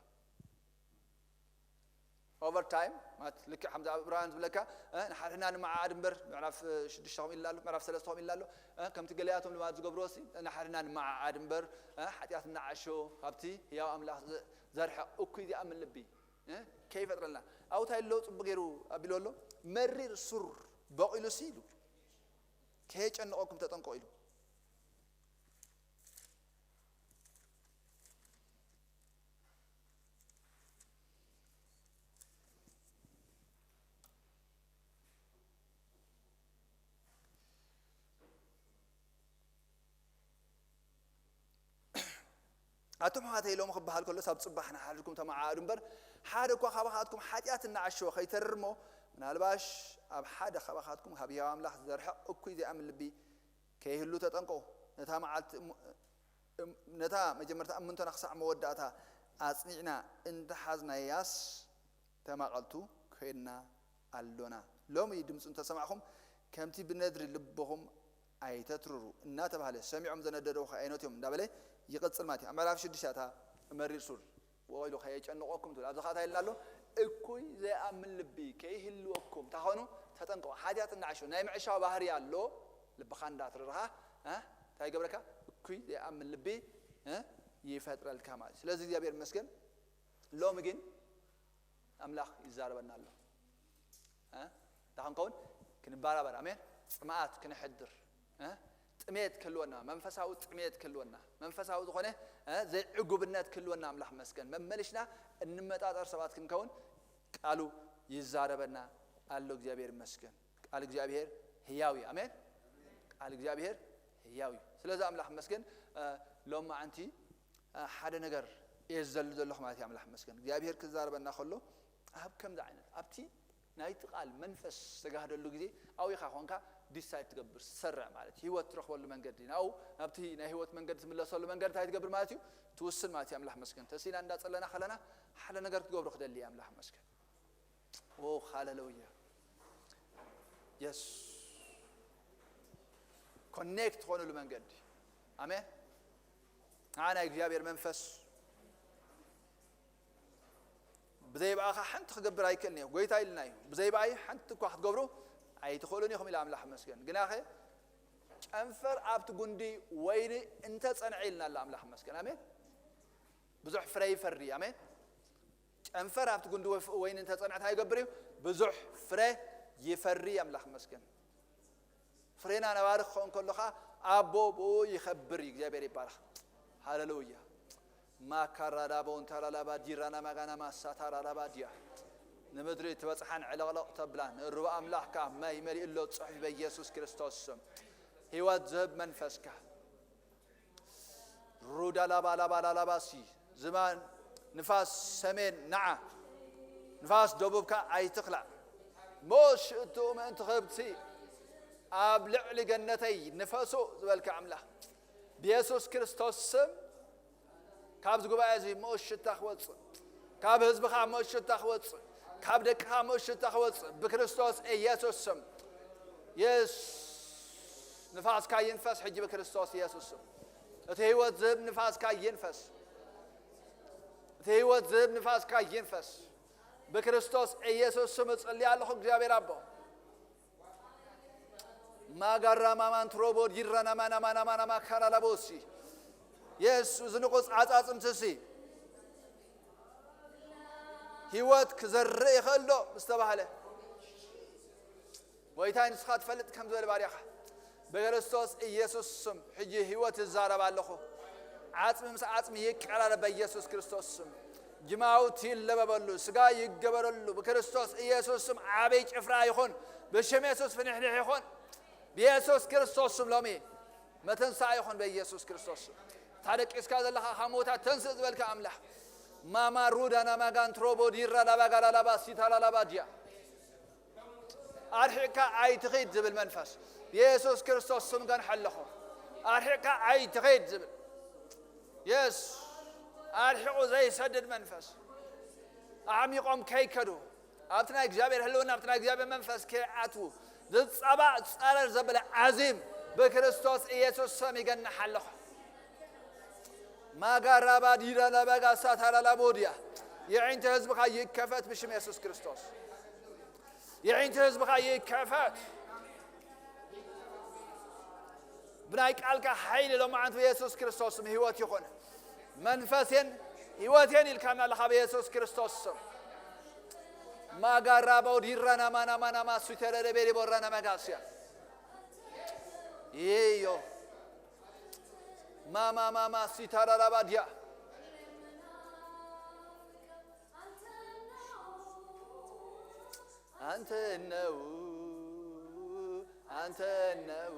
ኦቨርታይም ማለት ልክዕ ከምዚ ኣብ ዕብራውያን ዝብለካ፣ እ፣ ንሓድሕድና ንመዓዓድ እምበር፣ ምዕራፍ፣ እ፣ ሽዱሽተ ከምኡ ኢልና ኣሎ፣ ምዕራፍ ሰለስተ ከምኡ ኢልና ኣሎ። እ፣ ከምቲ ገለያቶም ልማድ ዝገብርዎ ሲ፣ ንሓድሕድና ንመዓዓድ እምበር፣ እ፣ ሓጢኣት እናዓሾ ካብቲ ህያው ኣምላኽ ዘ-፣ ዘርሕቕ እኩይ ዚኣምን ልቢ፣ እ፣ ከይፈጥረልና። ኣብኡ እንታይ ኣሎ ጽቡቕ ገይሩ ኣቢሉ ኣሎ? መሪር ሱር በቒሉ ሲ ኢሉ፣ ከየጨንቐኩም ተጠንቀቑ ኢሉ። ኣቱም ኣሕዋተይ፣ ሎሚ ክበሃል ከሎ፣ ሳብ ጽባሕ ንሓድሕድኩም ተመዓዓዱ እምበር፣ ሓደ እኳ ካባኻትኩም ሓጢኣት እናዓሸወ ኸይተርር እሞ፣ ምናልባሽ ኣብ ሓደ ካባኻትኩም ካብ ህያው ኣምላኽ ዘርሕቕ እኩይ ዘይኣምን ልቢ ከይህሉ ተጠንቀቑ። ነታ መዓልቲ እሞ፣ እም-፣ ነታ መጀመርታ እምንቶና ክሳዕ መወዳእታ ኣጽኒዕና እንተሓዝናያስ፣ ተማቐልቱ ኮይንና ኣሎና። ሎሚ ድምፁ እንተሰማዕኹም፣ ከምቲ ብነድሪ ልብኹም ኣይተትርሩ እናተባህለ፣ ሰሚዖም ዘነደደው ከኣይነትዮም እንዳበለ ይቕጽል ማለት እዩ። ኣብ ምዕራፍ ሽዱሽተ እታ መሪር ሱር ወይሉ ከየጨንቆኩም ትብል። ኣብዚ ኸኣ እንታይ ኢልና ኣሎ? እኩይ ዘይኣምን ልቢ ከይህልወኩም፣ እንታይ ኾኑ? ተጠንቀቑ። ሓጢኣት እናዓሸወ ናይ ምዕሻው ባህሪ ኣሎ። ልብኻ እንዳትርርኻ፣ እ፣ እንታይ ይገብረካ? እኩይ ዘይኣምን ልቢ፣ እ፣ ይፈጥረልካ ማለት እዩ። ስለዚ እግዚኣብሔር ይመስገን። ሎሚ ግን ኣምላኽ ይዛረበና ኣሎ። እ? እንታይ ክንከውን? ክንበራበር። ኣሜን። ጽምኣት ክነሕድር። እ? ጥሜት ክህልወና፣ መንፈሳዊ ጥሜት ክህልወና፣ መንፈሳዊ ዝኾነ፣ እ፣ ዘይዕጉብነት ክህልወና ኣምላኽ መስገን። መመሊሽና እንመጣጠር ሰባት ክንከውን ቃሉ ይዛረበና ኣሎ። እግዚኣብሔር ይመስገን። ቃል እግዚኣብሔር ህያው እዩ። ኣሜን። ቃል እግዚኣብሔር ህያው እዩ። ስለዚ ኣምላኽ መስገን፣ እ፣ ሎማዓንቲ፣ እ፣ ሓደ ነገር እየ ዝደሊ ዘለኹ ማለት እዩ። ኣምላኽ ይመስገን። እግዚኣብሔር ክዛረበና ከሎ ኣብ ከምዚ ዓይነት ኣብቲ ናይቲ ቃል መንፈስ ዝተጋህደሉ ግዜ ኣብኡ ኢኻ ኮንካ ዲሳይድ ትገብር፣ ትሰርዕ ማለት እዩ። ህይወት ትረኽበሉ መንገዲ ናብኡ ናብቲ ናይ ህይወት መንገዲ ትምለሰሉ መንገዲ እንታይ ትገብር ማለት እዩ? ትውስን ማለት እዩ። ኣምላኽ ይመስገን። ተሲና እንዳጸለና ከለና ሓደ ነገር ክትገብሮ ክደሊ እየ። ኣምላኽ ይመስገን። ኦ ሃሌሉያ። የስ ኮኔክት ትኾኑሉ መንገዲ። ኣሜን። ንዓ ናይ እግዚኣብሔር መንፈስ ብዘይ ብኣኻ ሓንቲ ክገብር ኣይክእልን እዩ። ጎይታ ኢልና እዩ። ብዘይ ብኣይ ሓንቲ እኳ ክትገብሩ ኣይትኽእሉን ኢኹም ኢላ ኣምላኽ ይመስገን። ግናኸ ጨንፈር ኣብቲ ጉንዲ ወይኒ እንተጸንዐ ኢልና ኣሎ ኣምላኽ ይመስገን። ኣሜን። ብዙሕ ፍረ ይፈሪ። ኣሜን። ጨንፈር ኣብቲ ጉንዲ ወፍ-፣ ወይኒ እንተጸንዐ እንታይ ይገብር እዩ? ብዙሕ ፍረ ይፈሪ። ኣምላኽ ይመስገን። ፍሬና ነባሪ ክኸውን ከሎ ኸዓ ኣቦ ብኡ ይኸብር እዩ። እግዚኣብሔር ይባረኽ። ሃሌሉያ። ማካራዳቦ እንታላላባ ዲራና ማጋና ማሳታራላባ ድያ ንምድሪ ትበጽሓን ዕለቕለቕ ተብላን ሩባ ኣምላኽ ከኣ ማይ መሊእሎ ጽሑፍ በኢየሱስ ክርስቶስ ስም። ህይወት ዝህብ መንፈስካ ሩዳ ላባ ላባ ላላባሲ ዝማን ንፋስ ሰሜን ንዓ ንፋስ ደቡብካ ኣይትኽላእ። ሞሽ እቱ ምእንቲ ኸብቲ ኣብ ልዕሊ ገነተይ ንፈሱ ዝበልካ ኣምላኽ ብየሱስ ክርስቶስ ስም ካብዚ ጉባኤ እዚ ምኡት ሽታ ክወጽእ፣ ካብ ህዝብኻ ምኡት ሽታ ክወጽእ፣ ካብ ደቅኻ ምኡት ሽታ ክወጽእ ብክርስቶስ ኢየሱስ ስም። የስ ንፋስካ ይንፈስ ሕጂ ብክርስቶስ ኢየሱስ ስም። እቲ ህይወት ዝህብ ንፋስካ ይንፈስ። እቲ ህይወት ዝህብ ንፋስካ ይንፈስ። ብክርስቶስ ኢየሱስ ስም እጽሊ ኣለኹ እግዚኣብሔር ኣቦ። ማጋራ ማማን ትሮቦ ዲራና ማና ማና ማና ማካራ ላቦሲ። የስ እዚ ንቑጽ ዓጻጽምትሲ ህይወት ክዘርእ ይኽእል ዶ ምስ ተባህለ፣ ጎይታይ ንስኻ ትፈልጥ ከም ዝበለ ባርያኻ ብክርስቶስ ኢየሱስ ስም ሕጂ ህይወት እዛረብ ኣለኹ። ዓጽሚ ምስ ዓጽሚ ይቀራረብ በኢየሱስ ክርስቶስ ስም። ጅማውቲ ይለበበሉ፣ ስጋ ይገበረሉ ብክርስቶስ ኢየሱስ ስም። ዓበይ ጭፍራ ይኹን፣ ብሽም የሱስ ፍንሕንሕ ይኹን። ብየሱስ ክርስቶስ ስም ሎሚ መተንሳ ይኹን በኢየሱስ ክርስቶስ ስም። እታ ደቂስካ ዘለኻ ካብ ሞታ ተንስእ ዝበልካ ኣምላኽ ማማ ሩዳ ናማጋን ትሮቦ ዲራ ላባጋ ላላባ ሲታ ላላባ ድያ ኣርሒቕካ ኣይትኺድ ዝብል መንፈስ ብየሱስ ክርስቶስ ስም ገንሐ ኣለኹ። ኣርሒቕካ ኣይትኺድ ዝብል የስ ኣርሒቑ ዘይሰድድ መንፈስ ኣዕሚቖም ከይከዱ ኣብቲ ናይ እግዚኣብሔር ህልውና ኣብቲ ናይ እግዚኣብሔር መንፈስ ከይኣትዉ ዝጸባእ ጸረር ዘበለ ዓዚም ብክርስቶስ ኢየሱስ ስም ይገንሕ ኣለኹ። ማጋራባ ዲራ ለበጋ ሳታራ ላቦድያ የዒንቲ ህዝብኻ ይከፈት ብሽም የሱስ ክርስቶስ። የዒንቲ ህዝብኻ ይከፈት። ብናይ ቃልካ ሓይሊ ሎማዓንቲ ብየሱስ ክርስቶስ ስም ህይወት ይኹን። መንፈሴን ህይወቴን ኢልካና ኣለኻ ብየሱስ ክርስቶስ ስም። ማጋራ በውዲራ ናማ ናማ ናማ ሱተረደ ቤሪ ቦራ ናማ ጋስያ። ይዮ። ማማ ማማ ሲታራራባ ድያ። አንተ ነው፣ አንተ ነው፣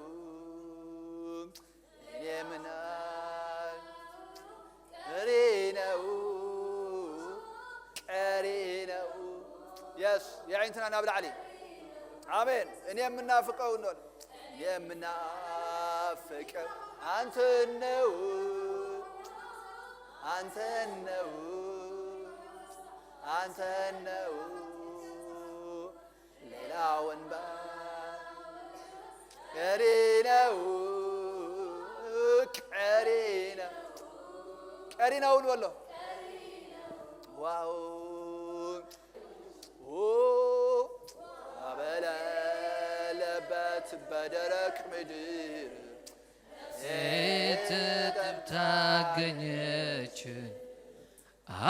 እኔ ምና-፣ ቀሪ ነው፣ ቀሪ ነው። የስ፣ የዒንትና ናብ ላዕሊ። ኣሜን። እኔ የምናፍቀው ነው። የምናፍቀው አንተን ነው፣ አንተን ነው፣ አንተን ነው። ሌላውን ባ-፣ ቀሪ ነው፣ ቀሪ ነው፣ ቀሪ ነው በሎ። ዋው በለለበት በደረቅ ምድር ሴት ጥብታ አገኘች፣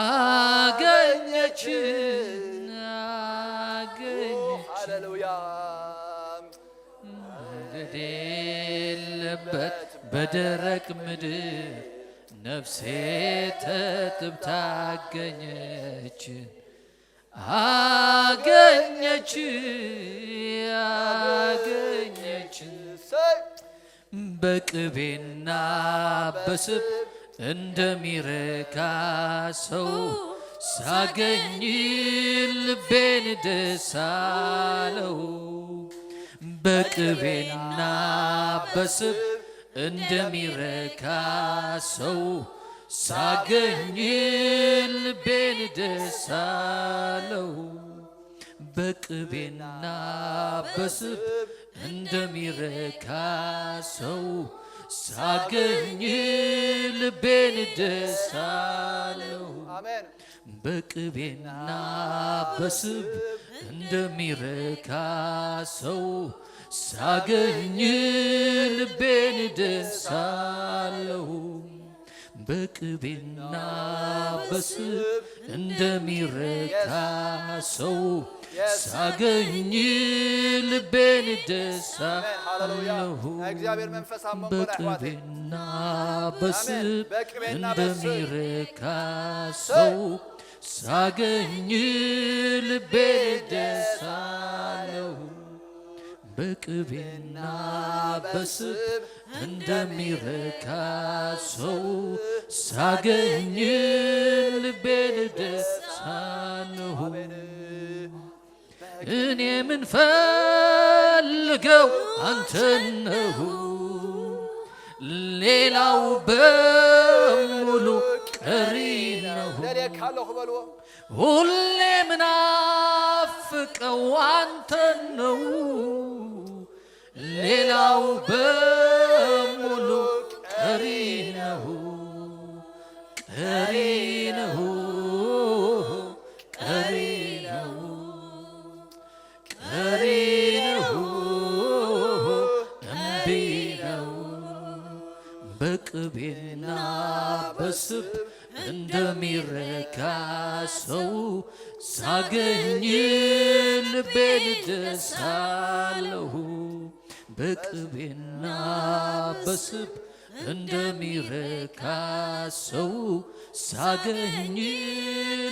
አገኘች፣ አገኘች። ሃሌሉያ። የሌለበት በደረቅ ምድር ነፍሴ ተጥብታ አገኘች፣ አገኘች፣ አገኘች። እሰይ። በቅቤና በስብ እንደሚረካ ሰው ሳገኝ ልቤን ደስ አለው። በቅቤና በስብ እንደሚረካ ሰው ሳገኝ ልቤን ደስ አለው። በቅቤና በስብ እንደሚረካ ሰው ሳገኝ ልቤን ደስ አለው። አሜን። በቅቤና በስብ እንደሚረካ ሰው ሳገኝ ልቤን ደስ አለው። በቅቤና በስብ እንደሚረካ ሰው ሳገኝ ልቤን ደስ አለው። እግዚአብሔር መንፈስ አሞን በላይ አባቴ። በቅቤና በስብ በቅቤና በስብ እንደሚረካ ሰው ሳገኝ ልቤን ደስ አለው። በቅቤና በስብ እንደሚረካ ሰው ሳገኝ ልቤን ደስ አለው። እኔ ምንፈልገው አንተን ነው፣ ሌላው በሙሉ ቀሪ ነው። ለእኔ ካለሁ በልዎ ሁሌ ምናፍቀው አንተን ነው፣ ሌላው በሙሉ ቀሪ ነው፣ ቀሪ ነው፣ ቀሪ ነው፣ ቀሪ ነው፣ እምቢ ነው። በቅቤና በስብ እንደሚረካ ሰው ሳገኝ ልቤን ደስ አለው። በቅቤና በስብ እንደሚረካ ሰው ሳገኝ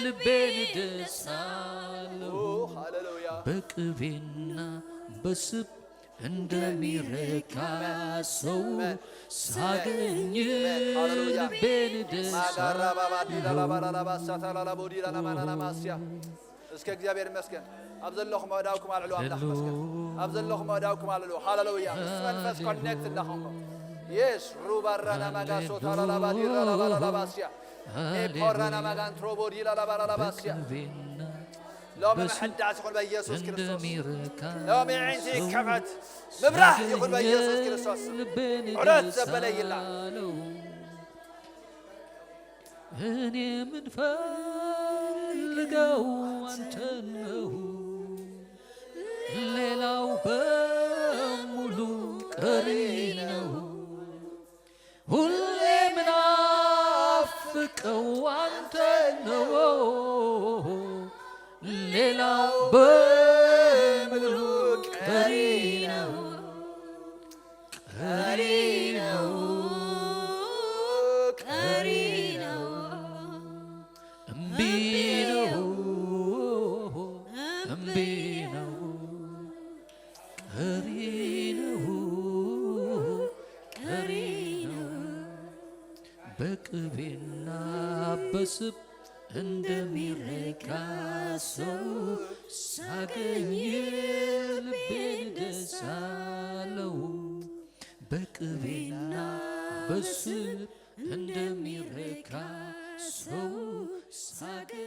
ልቤን ደስ አለው። ሃሌሉያ በቅቤና በስብ እንደሚረካ ሰው ሳገኝ ሃሌሉያ ልቤን ደስ ማጋራ አለው። ባባ ዲዳ ላባ ላላ ባሳ ታላ ላቦ ዲዳ ላማ ላላ ማስያ እስከ እግዚኣብሔር ይመስገን። ኣብ ዘለኹም ኣእዳውኩም ኣልዕሉ ኣምላኽ ይመስገን። ኣብ ዘለኹም ኣእዳውኩም ኣልዕሉ ሃሌሉያ። ምስ መንፈስ ኮኔክት እንዳኾንኩም የስ ሩባ ራና ማጋሶ ታላ ላባ ዲራ ላባ ላላ ባስያ ኤፖራና ማጋንትሮቦ ዲላ ላባ ላላ ባስያ ሎሚ መሐዳስ ይኹን በኢየሱስ ክርስቶስ። ሎሚ ዕንቲ ይከፈት ምብራህ ይኹን በኢየሱስ ክርስቶስ። ዑደት ዘበለ ይላ እኔ ምንፈልገው አንተን ነው፣ ሌላው በሙሉ ቀሪ ነው። ሁሌ ምናፍቀው አንተን ነው፣ ሌላው በሙሉ ቀሪ ነው። ቀሪ ነው፣ ቀሪ ነው፣ እምቢ ነው፣ እምቢ ነው፣ ቀሪ ነው፣ ቀሪ ነው። በቅቤና በስብ እንደሚረካ ሰው ሳገኝ ልቤን ደስ አለው። በቅቤና በስብ እንደሚረካ ሰው ሳገኝ